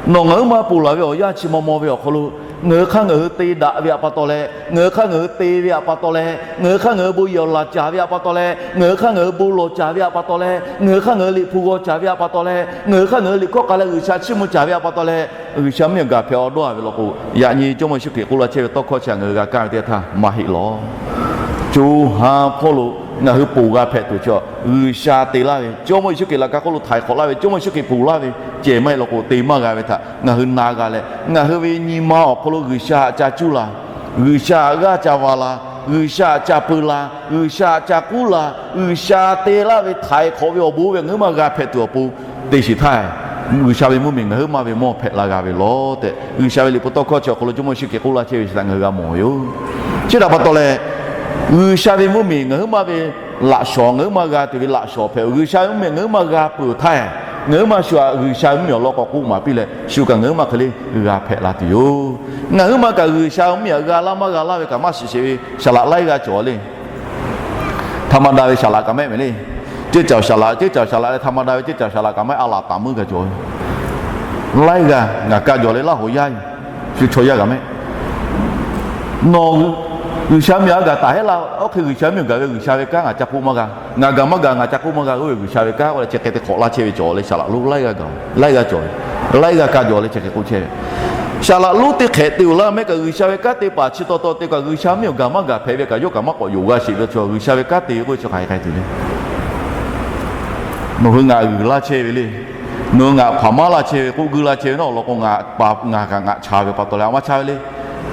Nawˬ ngaˬ hui maˇ ponˬ laˬ ve awˬ yanˇ chi maw maw ve awˬ hk'aw lo, ngaˬ hui hk'aˇ ngaˬ hui te daꞈ ve htaꞈ pa taw leh, ngaˬ hui hk'aˇ ngaˬ hui te ve htaꞈ pa taw leh, ngaˬ hui hk'aˇ ngaˬ hui bon yehˬ awˬ laˬ caˍ ve htaꞈ pa taw leh, ngaˬ hui hk'aˇ ngaˬ hui bon lawˬ caˍ ve htaꞈ pa taw leh, ngaˬ hui hk'aˇ ngaˬ hui liꞈ hpu g'aw caˍ ve htaꞈ pa taw leh, ngaˬ hui hk'aˇ ngaˬ hui liꞈ hkawˇ k'a leh G'uiˬsha chiˇ mvuh caˍ ve htaꞈ pa taw leh, G'uiˬsha mvuhˇ miˬ awˬ gaˬ hpehꞈ awˬ dawˇ a ve law k'o, yaꞈ nyi Jawˇmawˇ Yeˍsuˆ Hkriꞈ k'oˆ laˇ chehˇ ve tawˇ hkawˇ chi htaꞈ ngaˬ hui g'a kaˇ ve teˇ htaˇ maˇ heˆ lawˬ. Co ha hpawˇ lo ngaˬ hui ponˬ g'a hpehꞈ tuˬ chi, G'uiˬsha te laˇ ve Jawˇmawˇ Yeˍsuˆ Hkriꞈ laꞈ ka hk'oˆ lo htaiˍ hk'awꞈ laˇ ve Jawˇmawˇ Yeˍsuˆ Hkriꞈ ponˬ laˇ ve ceh maˇ heˆ law k'o, te maˇ g'a ve htaꞈ ngaˬ hui na g'a leh, ngaˬ hui ve nyi ma awˬ hk'aw lo G'uiˬsha htaꞈ ca cuˇ la, G'uiˬsha htaꞈ g'aˇ ca va la, G'uiˬsha htaꞈ ca peu la, G'uiˬsha htaꞈ ca k'uˉ la, G'uiˬsha te laˇ ve htaiˍ hk'awꞈ ve awˬ bon ve ngaˬ hui maˇ g'a hpehꞈ tuˬ awˬ pon, teˇ shiˍ htaˇ G'uiˬsha ve mvuhˇ miˬ ngaˬ hui maˇ ve mawˇ hpehꞈ la g'a ve lawˬ tehꞈ, G'uiˬsha ve liꞈ hpu tawˇ hkawˇ chi awˬ hk'aw lo Jawˇmawˇ Yeˍsuˆ Hkriꞈ k'oˆ laˇ chehˇ ve chi htaꞈ ngaˬ hui g'a mawˬ ve yoˬ. Chi htaꞈ pa taw leh, G'uiˬsha ve mvuhˇ miˬ ngaˬ hui maˇ ve laꞈ shawˍ, ngaˬ hui maˇ g'a tuˬ ve laꞈ shawˍ hpehꞈ-oˬ. G'uiˬsha ve mvuhˇ miˬ ngaˬ hui maˇ g'a peuˬ htaˇ, ngaˬ hui maˇ shu htaꞈ G'uiˬsha ve mvuhˇ miˬ awˬ lawn k'awꞈ k'oˆ maˍ piˇ leh, shu kaꞈ ngaˬ hui maˇ hk'e le g'a hpehꞈ la tuˬ yoˬ. Ngaˬ hui maˇ kaꞈ G'uiˬsha ve mvuhˇ miˬ htaꞈ g'a laˇ maˇ g'a laˇ ve kaꞈ maˇ shiˍ sheˍ ve shaˍ laꞈ laiˉ g'aˇ cawˬ le. Htaꞈ ma da ve shaˍ laꞈ kaꞈ mehˆ ve le. Ceuˇ caˬ shaˍ laꞈ, ceuˇ caˬ shaˍ laꞈ leh htaꞈ ma da ve ceuˇ caˬ shaˍ laꞈ kaꞈ mehˆ a laˍ taˍ meuˇ gaˬ cawˬ ve. Laiˉ g'aˇ ngaˬ ka jawˬ leh Laˇ hoˍ yaˇ yoˬ. Shu chaw yaˇ kaꞈ mehˆ. Nawˬ G'uiˬsha mvuhˇ miˬ a gaˬ taˍ heˆ laˇ. Oˇ hk'e G'uiˬsha mvuhˇ miˬ gaˬ ve G'uiˬsha ve kanˉ ngaˬ ca k'oˆ maˇ g'a. Ngaˬ gaˬ maˇ gaˬ ngaˬ ca k'oˆ maˇ g'a. Oˇ ve G'uiˬsha ve kanˉ k'oˆ leh chi hk'e te hk'awꞈ laˇ chehˇ ve cawˬ leh shaˍ laꞈ lonˉ laiˉ g'aˇ gaˬ, laiˉ g'aˇ cawˬ ve, laiˉ g'aˇ ka jawˬ leh chi hk'e k'oˆ chehˇ ve. Shaˍ laꞈ lonˉ teˇ hk'ehꞈ te-oˬ laˇ mehˆ kaꞈ G'uiˬsha ve kanˉ te paˍ chi taw taw te kaꞈ G'uiˬsha mvuhˇ miˬ awˬ gaˬ maˇ gaˬ hpehꞈ ve kaꞈ yawˇ kaꞈ maˇ k'awꞈ yonˍ g'a sheˍ ve chi G'uiˬsha ve kanˉ te ve k'oˆ ve chi hk'aˬ hk'e te le. Nawˬ hui ngaˬ g'uiˬ laˇ chehˇ ve le. Nawˬ hui ngaˬ hpaˍ maˇ laˇ chehˇ ve k'oˆ guiˇ laˇ chehˇ ve naˉ awˬ lawn k'o, ngaˬ pa ngaˬ kaꞈ ngaˬ cha ve pa taw leh a maˇ cha ve le.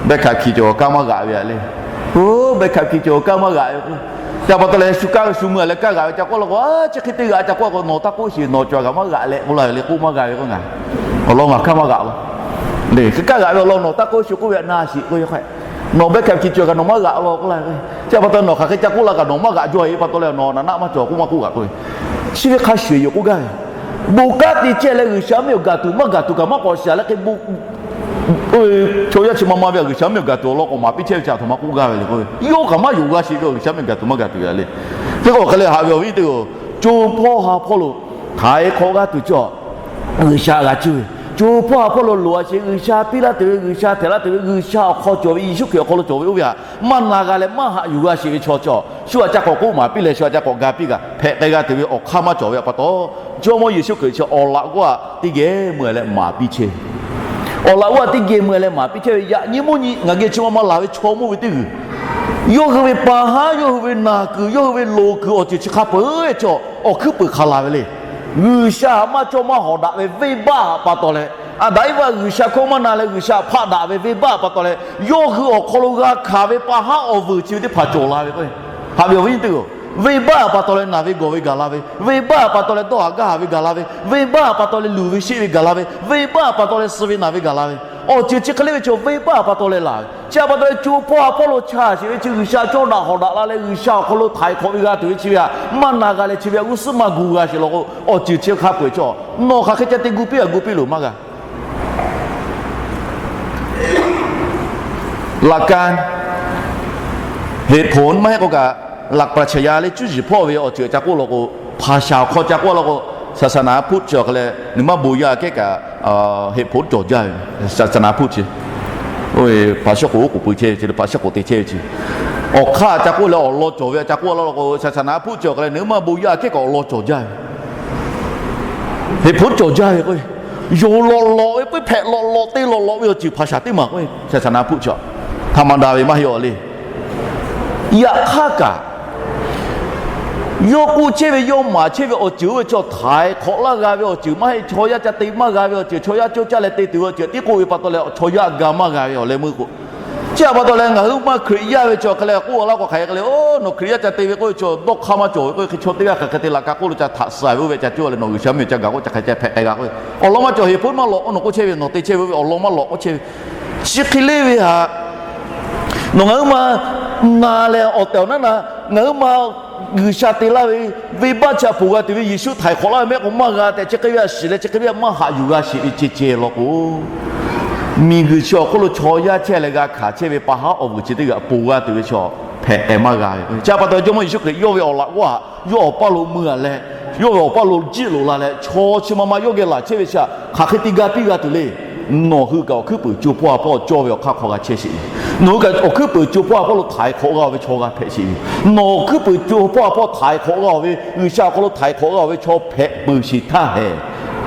Behˆ hkaꞈ hkiˬ cawˬ kanˉ maˇ g'aꞈ ve a le. Oˇ, behˆ hkaꞈ hkiˬ cawˬ kanˉ maˇ g'aꞈ ve k'o, ca pa taw leh shu kaˇ shu mui a leh kanˉ g'aꞈ ve ca k'oˆ laˇ k'o, a chi hk'e te g'aꞈ ca k'oˆ laˇ k'o, nawˬ taˇ k'oˆ shiˍ, nawˬ cawˬ kaꞈ maˇ g'aꞈ leh k'oˆ laˇ ve le k'oˆ maˇ g'a ve k'o, ngaˬ awˬ lawn ngaˬ kanˉ maˇ g'aꞈ law. Lehˬ, hk'e kanˉ g'aꞈ ve awˬ lawn nawˬ taˇ k'oˆ shu k'oˆ ve a na shiˍ k'oˆ ve hk'e, nawˬ behˆ hkaꞈ hkiˬ cawˬ kaꞈ nawˬ maˇ g'aꞈ law k'oˆ laˇ ve. Chi pa taw nawˬ hk'aˬ hk'e ca k'oˆ laˇ kaꞈ nawˬ maˇ g'aꞈ jaw e pa taw leh nawˬ naꞈ naˆ maˇ cawˬ k'oˆ maˇ k'oˆ g'aꞈ k'oˆ ve. Chi ve hk'a shuˍ yoˬ k'oˆ gaˇ ve. Bon kanˉ te chehˇ leh G'uiˬsha mvuhˇ miˬ awˬ gaˬ tuˬ maˇ gaˬ tuˬ kaꞈ maˇ k'awꞈ shiˍ leh hk'e bon chaw yaˇ chi ma ma ve a G'uiˬsha mvuhˇ miˬ awˬ gaˬ tuˬ awˬ lawn k'awꞈ maˍ piˇ chehˇ ve chi a htoꞈ ma k'oˆ gaˇ ve le k'o, yawˇ kaꞈ maˇ yonˍ g'a sheˍ ve a G'uiˬsha mvuhˇ miˬ gaˬ tuˬ maˇ gaˬ tuˬ ve le. Hk'e k'o hk'e leh haꞈ ve awˬ viˉ teˇ g'aˇ, co hpawˇ ha hpawˇ lo htaiˍ hk'awꞈ g'aˇ tuˬ cawˬ G'uiˬsha g'a cuˇ ve, co hpawˇ ha hpawˇ lo loꞈ a sheˍ G'uiˬsha piˇ laˇ tuˬ ve, G'uiˬsha htehꞈ laˇ tuˬ ve, G'uiˬsha awˬ hk'aw cawˬ ve, Yeˍsuˆ Hkriꞈ awˬ hk'aw lo cawˬ ve oˇ ve htaꞈ maˇ na g'a leh maˇ haꞈ yuˬ g'a sheˍ ve chaw cawˬ. Shu htaꞈ ca k'awꞈ k'oˆ maˍ piˇ leh shu htaꞈ ca k'awꞈ ga piˇ kaꞈ hpehꞈ k'ai g'a tuˬ ve awˬ hk'aˇ maˇ cawˬ ve pa taw, Jawˇmawˇ Yeˍsuˆ Hkriꞈ chi awˬ laꞈ g'awˇ htaꞈ teˇ geh mui leh maˍ piˇ chehˇ ve. Awˬ laꞈ g'awˇ htaꞈ teˇ geh mui leh maˍ piˇ chehˇ ve yaꞈ nyi mvuhˇ nyi ngaˬ geh chi ma ma laˬ ve chaw mawˇ ve teˇ g'uiˬ, yawˇ hui ve pa haˉ, yawˇ hui ve naˬ kuiˬ, yawˇ hui ve loˍ kuiˬ awˬ ceuˬ chi hk'a peu-eˬ cawˬ awˬ hkuiˉ peuˬ hk'a laˬ ve le. G'uiˬsha maˇ cawˇ maˇ hawˍ daꞈ ve venˇbaˆ htaꞈ pa taw leh, Aˍdanˍ Eˇvaˆ G'uiˬsha hkawˇ maˇ na leh G'uiˬsha hpaˆ daꞈ ve venˇbaˆ pa taw leh, yawˇ hui awˬ hk'aw lo g'a hkanˍ ve pa haˉ awˬ vuiˬ chi ve teˇ hpaˍ cawˬ la ve k'o, haꞈ ve awˬ viˉ nyi teˇ g'aˇ, venˇbaˆ pa taw leh naˬ ve gawˬ ve gaˬ la ve, venˇbaˆ pa taw leh dawˇ haˍ gaˇ haˍ ve gaˬ la ve, venˇbaˆ pa taw leh luˬ ve sheˆ ve gaˬ la ve, venˇbaˆ pa taw leh suh ve naˬ ve gaˬ la ve, awˬ ceuˬ chi hk'e le ve chaw venˇbaˆ pa taw leh laˬ ve. Chi htaꞈ pa taw leh co hpawˇ ha hpawˇ lo chaꞈ sheˍ ve chi G'uiˬsha cawˇ daꞈ hawˍ daꞈ la leh G'uiˬsha awˬ hk'aw lo htaiˍ hk'awꞈ ve g'a tuˬ ve chi ve htaꞈ maˇ na g'a leh chi ve htaꞈ g'uˇ suhˉ maˇ gu g'a sheˍ law k'o, awˬ ceuˬ chi hk'a peu-eˬ cawˬ. Nawˬ hk'aˬ hk'e ca te gu piˇ a gu piˇ loˬ maˇ g'a. Laꞈ ka heˍhponˍ maˇ heˆ k'o kaꞈ, laꞈ ka chaꞈ ya leh cuˇ yiˍ hpawˇ ve awˬ ceuˬ ca k'oˆ law k'o, hpaˍ shaˍ awˬ hk'aw ca k'oˆ law k'o, saˍsaˍnaˍ hpu chi awˬ hk'aw leh nawˬ maˇ bon yaˇ kehˉ kaꞈ, heˍhponˍ cawˬ jaˇ ve. Saˍsaˍnaˍ hpu chi, hpaˍ shaˉ k'oˍ oˉ k'oˍ pui chehˇ ve chi, hpaˍ shaˉ k'oˍ te chehˇ ve chi, awˬ hk'aˇ ca k'oˆ leh awˬ lawn cawˬ ve ca k'oˆ law k'o, saˍsaˍnaˍ hpu chi awˬ hk'aw leh nawˬ maˇ bon yaˇ kehˉ kaꞈ awˬ lawn cawˬ jaˇ ve. Heˍhponˍ cawˬ jaˇ ve k'o, yonˍ lawꞈ lawꞈ ve puiˉ hpehꞈ lawꞈ lawꞈ te lawꞈ lawꞈ ve awˬ ceuˬ hpaˍ shaˍ teˇ maˬ k'o, saˍsaˍnaˍ hpu chi htaꞈ maˍ daꞈ ve maˇ heˆ awˬ le. Yaꞈ hk'aˇ kaꞈ, yawˇ k'oˆ chehˇ ve yawˇ maˍ chehˇ ve awˬ ceuˬ oˇ ve chaw htaiˍ hk'awꞈ laˇ g'a ve awˬ ceuˬ maˇ heˆ. Chaw yaˇ ca te maˇ g'a ve awˬ ceuˬ, chaw yaˇ cawˇ caˇ leh te tuˬ ve awˬ ceuˬ tiˉ k'oˆ ve pa taw leh chaw yaˇ ga maˇ g'a ve awˬ leh meuˇ k'o, chi htaꞈ pa taw leh ngaˬ hui maˇ Hkriꞈ yaˇ ve chaw hk'e leh k'oˆ laˇ k'o hk'aˬ hk'e le, oˇ nawˬ Hkriꞈ yaˇ ca te ve k'oˆ ve chaw dawˇ hk'aˇ maˇ cawˬ ve k'o, hk'e chaw teˇ g'aˇ hk'aˬ hk'e te laꞈ ka k'oˆ lo ca htaꞈ suh ve oˇ ve ca cawˇ leh nawˬ G'uiˬsha mvuhˇ miˬ ca gaˬ k'o ca hk'e ca hpehꞈ k'ai g'a k'o, awˬ lawn maˇ cawˬ. Heˍhponˍ maˇ lawꞈ k'o nawˬ k'oˆ chehˇ ve, nawˬ te chehˇ ve oˇ ve awˬ lawn maˇ lawꞈ k'oˆ chehˇ ve, chi hk'e le ve htaꞈ nawˬ ngaˬ hui maˇ na leh awˬ tehˬ awˬ naˉ na, ngaˬ hui maˇ G'uiˬsha te laˇ ve venˇbaˆ chi htaꞈ ponˬ g'a tuˬ ve Yeˍsuˆ htaiˍ hk'awꞈ laˇ ve mehˆ k'o maˇ g'a tehꞈ chi hk'e ve htaꞈ shiˍ leh chi hk'e ve htaꞈ maˇ haꞈ yuˬ g'a sheˍ ve ceh ceh law k'o, Miˬguiˬ chi awˬ hk'oˆ lo chaw yaˇ chehˇ leh g'a hkanˍ chehˇ ve pa haˉ awˬ vuiˬ chi teˇ g'aˇ ponˬ g'aˇ tuˬ ve chaw hpehꞈ tehꞈ maˇ g'a ve. Chi pa taw Jawˇmawˇ Yeˍsuˆ Hkriꞈ yawˇ ve awˬ laꞈ g'awˇ htaꞈ yawˇ awˬ paˇ lo mui-a leh, yawˇ ve awˬ paˇ lo jiˆ loꞈ la leh, chaw chi ma ma yawˇ geh laˬ chehˇ ve chi htaꞈ hk'aˬ hk'e te ga piˇ g'a tuˬ le. Nawˬ hui kaꞈ awˬ hkuiˉ puiˍ co hpawˇ ha hpawˇ cawˇ ve awˬ hk'aˇ hk'aw g'a chehˇ sheˍ ve. Nawˬ hui kaꞈ awˬ hkuiˉ puiˍ co hpawˇ ha hpawˇ lo htaiˍ hk'awꞈ g'a-oˬ ve chaw g'a hpehꞈ sheˍ ve. Nawˬ awˬ hkuiˉ puiˍ co hpawˇ ha hpawˇ htaiˍ hk'awꞈ g'a-oˬ ve, G'uiˬsha awˬ hk'aw lo htaiˍ hk'awꞈ g'a-oˬ ve chaw hpehꞈ peuˬ sheˍ htaˇ hehꞈ,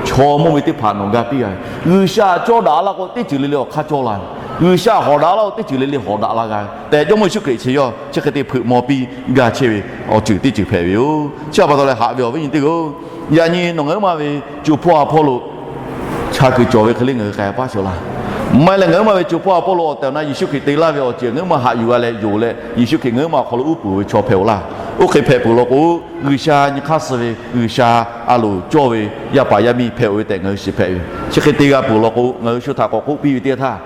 chaw mawˇ ve teˇ hpaˍ nawˬ ga piˇ g'a ve. G'uiˬsha cawˇ daꞈ laˇ k'o, teˇ ceuˬ le le awˬ hk'aˇ cawˇ la ve. G'uiˬsha hawˍ daꞈ laˇ k'o, teˇ ceuˬ le le hawˍ daꞈ la g'a ve tehꞈ, Jawˇmawˇ Yeˍsuˆ Hkriꞈ chi yawˇ chi hk'e te hpeuꞈ maw piˇ gaˇ chehˇ ve awˬ ceuˬ teˇ ceuˬ hpehꞈ ve yoˬ. Chi pa taw leh haꞈ ve awˬ viˉ nyi teˇ g'aˇ-oˬ, yaꞈ nyi nawˬ ngaˬ huiˉ ma ve co hpawˇ ha hpawˇ lo chaˇ kuiˬ cawˬ ve hk'e le ngaˬ hui k'ai paˇ shawˍ laˇ. Maˇ heˆ leh ngaˬ huiˉ ma ve co hpawˇ ha hpawˇ lo awˬ tehˬ awˬ na Yeˍsuˆ Hkriꞈ te laˇ ve awˬ ceuˬ ngaˬ huiˉ ma haꞈ yuˬ g'a leh yonˍ leh, Yeˍsuˆ Hkriꞈ ngaˬ huiˉ ma awˬ hk'aw lo uˉ peunˍ ve chaw hpehꞈ-oˬ laˇ. Oˇ hk'e hpehꞈ peuˬ law k'o, G'uiˬsha nyi hk'aˇ suh ve G'uiˬsha a loˍ cawˇ ve yaˇ paˍ yaˇ miˇ hpehꞈ-oˬ ve tehꞈ ngaˬ hui shiˍ hpehꞈ ve. Chi hk'e te g'a peuˬ law k'o, ngaˬ hui shu htaꞈ k'awꞈ k'oˆ piˇ ve teˇ htaˇ,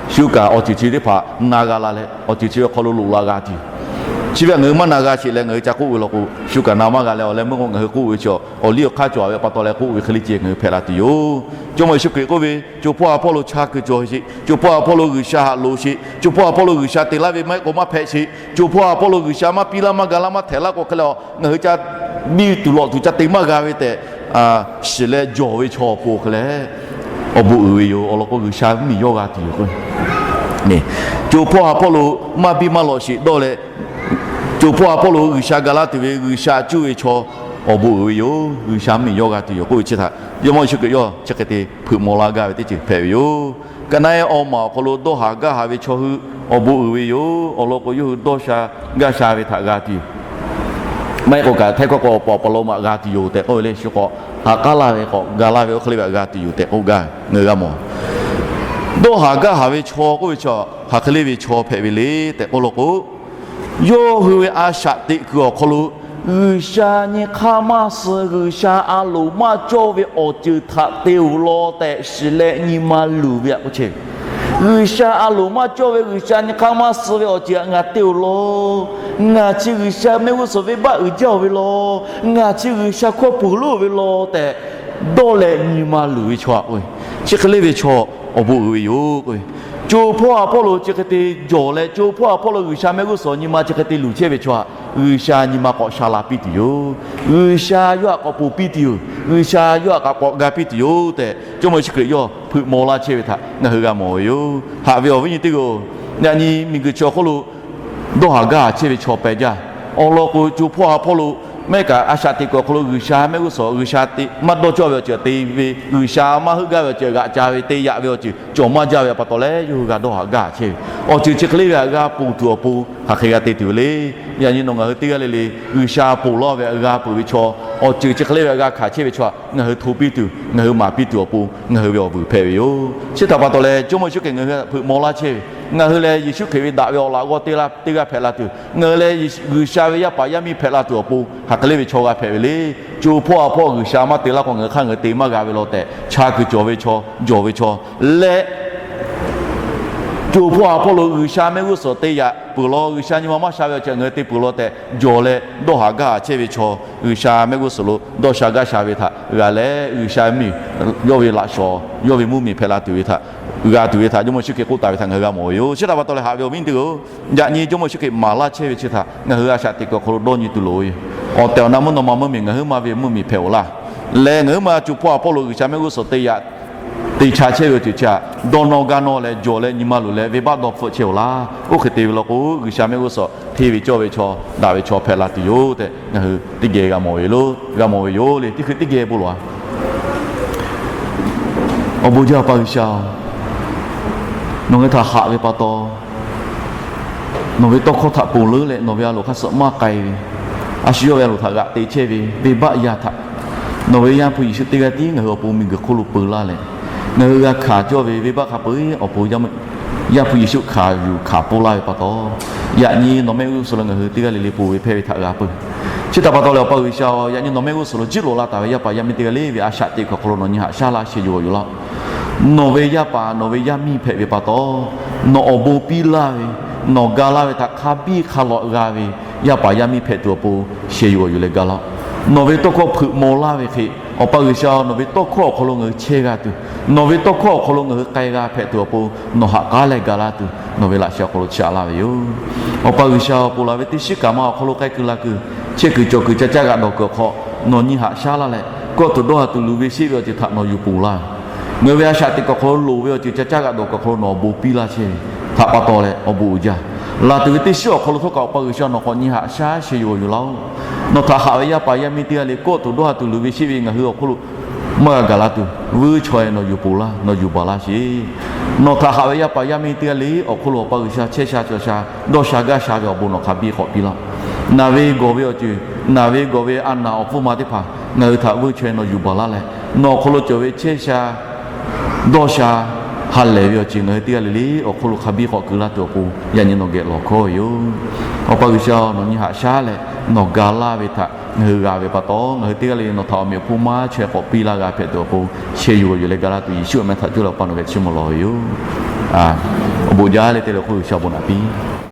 shu kaꞈ awˬ ceuˬ chi teˇ hpaˍ na g'a la leh, awˬ ceuˬ chi ve awˬ hk'aw lo loꞈ la g'a tuˬ. Chi ve ngaˬ hui maˇ na g'a sheˍ leh ngaˬ hui ca k'oˆ ve law k'o, shu kaꞈ na maˇ g'a leh awˬ leh meuˇ k'o ngaˬ hui k'oˆ ve chi awˬ liˇ awˬ hk'aˇ cawˬ ve pa taw leh k'oˆ ve hk'e le ceh ngaˬ hui hpehꞈ la tuˬ yoˬ. Jawˇmawˇ Yeˍsuˆ Hkriꞈ k'oˆ ve, co hpawˇ ha hpawˇ lo chaˇ kuiˬ cawˬ sheˍ, co hpawˇ ha hpawˇ lo G'uiˬsha htaꞈ loꞈ sheˍ, co hpawˇ ha hpawˇ lo G'uiˬsha te laˇ ve maˇ heˆ k'o maˇ hpehꞈ sheˍ, co hpawˇ ha hpawˇ lo G'uiˬsha maˇ piˇ laˇ maˇ ga laˇ maˇ htehꞈ laˇ k'o hk'e leh, ngaˬ hui ca biˇ tuˬ lawꞈ tuˬ ca te maˇ g'a ve tehꞈ shiˍ leh jawˬ ve chaw awˬ pon hk'e leh, awˬ bon uiˍ ve yoˬ. Awˬ lawn k'o, G'uiˬsha mvuhˇmiˬ yawˇ g'a tuˬ yoˬ k'o, co hpawˇ ha hpawˇ lo maˇ biˇ maˇ lawꞈ sheˍ dawˇ leh, co hpawˇ ha hpawˇ lo G'uiˬsha ga laˇ tuˬ ve G'uiˬsha cuˇ ve chaw awˬ bon uiˍ ve yoˬ. G'uiˬsha mvuhˇmiˬ yawˇ g'a tuˬ yoˬ k'oˆ ve chi htaꞈ Jawˇmawˇ Yeˍsuˆ Hkriꞈ yawˇ chi hk'e te hpeuꞈ maw laˇ gaˇ ve teˇ ceuˬ hpehꞈ ve yoˬ. Ka naˆ eˉ awˬ maˬ awˬ hk'aw lo dawˇ haˍ gaˇ haˍ ve chaw hui awˬ bon uiˍ ve yoˬ. Awˬ lawn k'o, yawˇ hui dawˇ sha gaˇ sha ve htaꞈ g'a tuˬ yoˬ. Maˇ heˆ k'o kaꞈ, htaiˇ hkawˇ k'o awˬ pa awˬ pa lo maꞈ g'a tuˬ yoˬ tehꞈ k'oˆ ve le. Shu k'awꞈ haꞈ k'aˉ laˇ ve k'awꞈ ga laˇ ve oˇ hk'e le ve htaꞈ g'a tuˬ yoˬ tehꞈ k'oˆ gaˇ ve ngaˬ hui g'a mawˬ. Dawˇ haˍ gaˇ haˍ ve chaw k'oˆ ve chi hk'aˬ hk'e le ve chaw hpehꞈ ve le tehꞈ k'oˆ law k'o, yawˇ hui ve a shaꞈ teꞈ kuiˬ awˬ hk'aw lo G'uiˬsha nyi hk'aˇ maˇ suh, G'uiˬsha a loˍ maˇ cawˇ ve awˬ ceuˬ htaꞈ te-oˬ law tehꞈ shiˍ leh nyi ma luˬ ve htaꞈ k'oˆ chehˇ ve. G'uiˬsha a loˍ maˇ cawˇ ve, G'uiˬsha nyi hk'aˇ maˇ suh ve awˬ ceuˬ htaꞈ ngaˬ te-oˬ law, ngaˬ chi G'uiˬsha mehˆ g'uˇ suhˍ venˇbaˆ uiˍ jaˇ-oˬ ve law, ngaˬ chi G'uiˬsha hkawˇ peuˬ loˉ-oˬ ve law tehꞈ dawˇ leh nyi ma luˬ ve chaw htaꞈ k'oˆ ve. Chi hk'e le ve chaw awˬ bon uiˍ ve yoˬ k'oˆ ve. Co hpawˇ ha hpawˇ lo chi hk'e te jawˬ leh, co hpawˇ ha hpawˇ lo G'uiˬsha mehˆ g'uˇ suhˍ nyi ma chi hk'e te luˬ chehˇ ve chaw htaꞈ G'uiˬsha nyi ma k'awꞈ sha la piˇ tuˬ yoˬ. G'uiˬsha yawˇ htaꞈ k'awꞈ ponˬ piˇ tuˬ yoˬ. G'uiˬsha yawˇ htaꞈ k'awꞈ ga piˇ tuˬ yoˬ tehꞈ, Jawˇmawˇ Yeˍsuˆ Hkriꞈ yawˇ hpeuꞈ maw laˇ chehˇ ve htaꞈ ngaˬ hui g'a mawˬ ve yoˬ. Haꞈ ve awˬ viˉ nyi teˇ g'aˇ-oˬ, yaꞈ nyi miˬguiˬ chi awˬ hk'oˆ lo dawˇ haˍ gaˇ haˍ chehˇ ve chaw pehˬ jaˇ. Awˬ lawn k'o, co hpawˇ ha hpawˇ lo mehˆ kaꞈ a shaꞈ teꞈ kuiˬ awˬ hk'aw lo G'uiˬsha mehˆ g'uˇ suhˍ G'uiˬsha te maˇ dawˇ cawˇ ve awˬ ceuˬ te ve, G'uiˬsha maˇ heuˆ gaˇ ve awˬ ceuˬ g'aꞈ ca ve te yaꞈ ve awˬ ceuˬ cawˬ maˇ jaˇ ve pa taw leh, yawˇ hui g'a dawˇ haˍ gaˇ haˍ chehˇ ve. Awˬ ceuˬ chi hk'e le ve htaꞈ g'a ponˬ tuˬ awˬ pon hk'aˬ hk'e g'a te tuˬ ve le. Yaꞈ nyi nawˬ ngaˬ hui teˇ g'aˇ le le G'uiˬsha ponˬ laˇ ve htaꞈ g'a peuˬ ve chaw, awˬ ceuˬ chi hk'e le ve htaꞈ g'a hkanˍ chehˇ ve chaw htaꞈ ngaˬ hui hto piˇ tuˬ, ngaˬ hui maˍ piˇ tuˬ awˬ pon ngaˬ hui ve awˬ vuiˬ hpehꞈ ve yoˬ. Chi htaꞈ pa taw leh, Jawˇmawˇ Yeˍsuˆ Hkriꞈ ngaˬ hui htaꞈ hpeuꞈ maw laˇ chehˇ ve, ngaˬ hui leh Yeˍsuˆ Hkriꞈ ve daꞈ ve awˬ laꞈ g'awˇ teˇ g'aˇ hpehꞈ la tuˬ, ngaˬ hui leh G'uiˬsha ve yaˇ paˍ yaˇ miˇ hpehꞈ la tuˬ awˬ pon hk'aˬ hk'e le ve chaw g'a hpehꞈ ve le. Co hpawˇ ha hpawˇ G'uiˬsha maˇ te laˇ k'o, ngaˬ hui hk'aˇ ngaˬ hui te maˇ g'a ve law tehꞈ, chaˇ kuiˬ cawˬ ve chaw, jawˬ ve chaw leh co hpawˇ ha hpawˇ lo G'uiˬsha mehˆ g'uˇ suhˍ te yaꞈ peuˬ law, G'uiˬsha nyi ma maˇ sha ve awˬ ceuˬ ngaˬ hui te peuˬ law tehꞈ, jawˬ leh dawˇ haˍ gaˇ haˍ chehˇ ve chaw, G'uiˬsha mehˆ g'uˇ suhˍ lo dawˇ sha gaˇ sha ve htaꞈ g'a leh, G'uiˬsha miˬ yawˇ ve laꞈ shawˍ, yawˇ ve mvuhˇmiˬ hpehꞈ la tuˬ ve htaꞈ g'a tuˬ ve htaꞈ Jawˇmawˇ Yeˍsuˆ Hkriꞈ k'oˆ taˍ ve htaꞈ ngaˬ hui g'a mawˬ ve yoˬ. Chi htaꞈ pa taw leh, haꞈ ve awˬ viˉ teˇ g'aˇ-oˬ, yaꞈ nyi Jawˇmawˇ Yeˍsuˆ Hkriꞈ maˍ laˇ chehˇ ve chi htaꞈ ngaˬ hui a shaꞈ teꞈ kuiˬ awˬ hk'aw lo dawˇ nyi tuˬ loˍ ve yoˬ. Awˬ tehˬ awˬ na mvuhˇ naw ma mvuhˇmiˬ ngaˬ huiˉ ma ve mvuhˇmiˬ hpehꞈ-oˬ laˇ. Leh ngaˬ huiˉ ma co hpawˇ ha hpawˇ lo G'uiˬsha mehˆ g'uˇ suhˍ te yaꞈ te cha chehˇ ve awˬ ceuˬ chi htaꞈ dawˇ nawˇ gaˇ nawˇ leh jawˬ leh nyi ma luˬ leh venˇbaˆ dawˇ hpfuhˆ chehˇ-oˬ laˇ. Oˇ hk'e te ve law k'o, G'uiˬsha mehˆ g'uˇ suhˍ hteˇ ve cawˇ ve chaw, daꞈ ve chaw hpehꞈ la tuˬ yoˬ tehꞈ ngaˬ hui teˇ geh g'a mawˬ ve yoˬ. G'a mawˬ ve yoˬ le. Teˇ hkui teˇ geh bon lawˬ-a. Awˬ bon jaˇ pa G'uiˬsha-oˬ, nawˬ ngaˬ hui htaꞈ haꞈ ve pa taw, nawˬ ve tawˇ hkawˇ htaꞈ ponˬ leuˉ leh nawˬ ve a loˍ hk'aˇ suh maˇ k'ai ve, a shu yawˇ ve a loˍ htaꞈ g'aꞈ te chehˇ ve venˇbaˆ yaˇ htaꞈ nawˬ ve Yaˇ hpu Yeˍsuˆ teˇ g'aˇ tiˉ ngaˬ hui awˬ pon miˬguiˬ hk'oˆ lo peu laˇ leh, ngaˬ hui g'a hkanˍ cawˇ ve venˇbaˆ hk'a peu-eˬ awˬ pon Yaˇ hpu Yeˍsuˆ hkanˍ yuˬ hkanˍ pfuhˇ laˇ ve pa taw, yaꞈ nyi nawˬ mehˆ g'uˇ suhˍ lo ngaˬ hui teˇ g'aˇ le le ponˬ ve hpehˇ ve htaꞈ g'a peuˬ. Chi htaꞈ pa taw leh, Awˬ pa G'uiˬsha-oˬ, yaꞈ nyi nawˬ mehˆ g'uˇ suhˍ lo jiˇ loꞈ la taˍ ve yaˇ paˍ yaˇ miˇ teˇ g'aˇ le ve a shaꞈ teꞈ kuiˬ awˬ hk'aw lo nawˬ nyi haꞈ shaˉ laˇ sheh yuˬ g'awˬ yuˬ laˇ. Nawˬ ve yaˇ paˍ nawˬ ve yaˇ miˇ hpehꞈ ve pa taw, nawˬ awˬ bon piˇ laˇ ve, nawˬ ga laˇ ve htaꞈ hk'a biˇ hk'a lawꞈ g'a ve yaˇ paˍ yaˇ miˇ hpehꞈ tuˬ awˬ pon sheh yuˬ g'awˬ yuˬ leh ga laˇ. Nawˬ ve tawˇ hkawˇ hpeuꞈ maw laˇ ve hk'e, Awˬ pa G'uiˬsha, nawˬ ve tawˇ hkawˇ awˬ hk'aw lo ngaˬ hui chehˇ g'a tuˬ, nawˬ ve tawˇ hkawˇ awˬ hk'aw lo ngaˬ hui k'ai g'a hpehꞈ tuˬ awˬ pon nawˬ haꞈ k'aˉ leh ga laˇ tuˬ, nawˬ ve laꞈ sheh awˬ hk'aw lo chiˇ aꞈ laˇ ve yoˬ. Awˬ pa G'uiˬsha, awˬ pon laˬ ve teˇ shiˉ kaꞈ ma awˬ hk'aw lo k'ai kuiˬ la kuiˬ, chehˇ kuiˬ cawˬ kuiˬ ca caˇ g'aꞈ dawˬ kuiˬ awˬ hk'aw, nawˬ nyi haꞈ shaˉ laˇ leh, kawˆ tuˬ dawˇ ha tuˬ luˬ ve sheˆ ve awˬ ceuˬ htaꞈ nawˬ yuˬ poˬ laˇ ve. Ngaˬ hui ve a shaꞈ teꞈ kuiˬ awˬ hk'aw lo loˍ ve awˬ ceuˬ ca caˇ g'aꞈ dawˬ kuiˬ awˬ hk'aw lo nawˬ awˬ bon piˇ laˇ chehˇ ve htaꞈ pa taw leh awˬ bon uiˍ jaˇ. Laˬ tuˬ ve teˇ shiˉ awˬ hk'aw lo htawˇ kaꞈ Awˬ pa G'uiˬsha, nawˬ k'awꞈ nyi haꞈ shaˉ sheh yuˬ g'awˬ yuˬ laˇ-oˆ. Nawˬ htaꞈ haꞈ ve yaˇ paˍ yaˇ miˇ teˇ g'aˇ le kawˆ tuˬ dawˇ ha tuˬ luˬ ve sheˆ ve ngaˬ hui awˬ hk'oˆ lo maˇ g'a gaˬ la tuˬ, vuiˇ chaweh nawˬ yuˬ poˬ laˇ, nawˬ yuˬ baˬ laˇ sheˍ. Nawˬ htaꞈ haꞈ ve yaˇ paˍ yaˇ miˇ teˇ g'aˇ le awˬ hk'oˆ lo Awˬ pa G'uiˬsha, chehˇ sha cawˬ sha, dawˇ sha gaˇ sha ve awˬ bon nawˬ hk'a biˇ k'awꞈ piˇ laˇ. Naˬ ve gawˬ ve awˬ ceuˬ, naˬ ve gawˬ ve a naˬ awˬ hpfuhˇ ma teˇ hpaˍ ngaˬ hui htaꞈ vuiˇ chaweh nawˬ yuˬ baˬ laˇ leh, nawˬ awˬ hk'aw lo cawˬ ve chehˇ sha dawˇ sha ha lehˬ ve awˬ ceuˬ ngaˬ hui teˇ g'aˇ le le awˬ hk'oˆ lo hk'a biˇ k'awꞈ keu laˇ tuˬ awˬ pon yaꞈ nyi nawˬ geh lawˬ hkawˇ ve yoˬ. Awˬ pa G'uiˬsha, nawˬ nyi haꞈ shaˉ leh nawˬ ga laˇ ve htaꞈ ngaˬ hui g'a ve pa taw, ngaˬ hui teˇ g'aˇ le le nawˬ htaꞈ awˬ meꞈ awˬ hponˇ maˇ chaweh k'awꞈ piˇ laˇ g'a hpehꞈ tuˬ awˬ pon, sheh yuˬ g'awˬ yuˬ leh ga laˇ tuˬ Yeˍsuˆ awˬ meh htaꞈ coˇ leh Awˬ pa nawˬ geh chiˇ mvuh lawˬ ve yoˬ. Awˬ bon jaˇ le te leh awˬ hk'oˆ G'uiˬsha awˬ bon naꞈ piˇ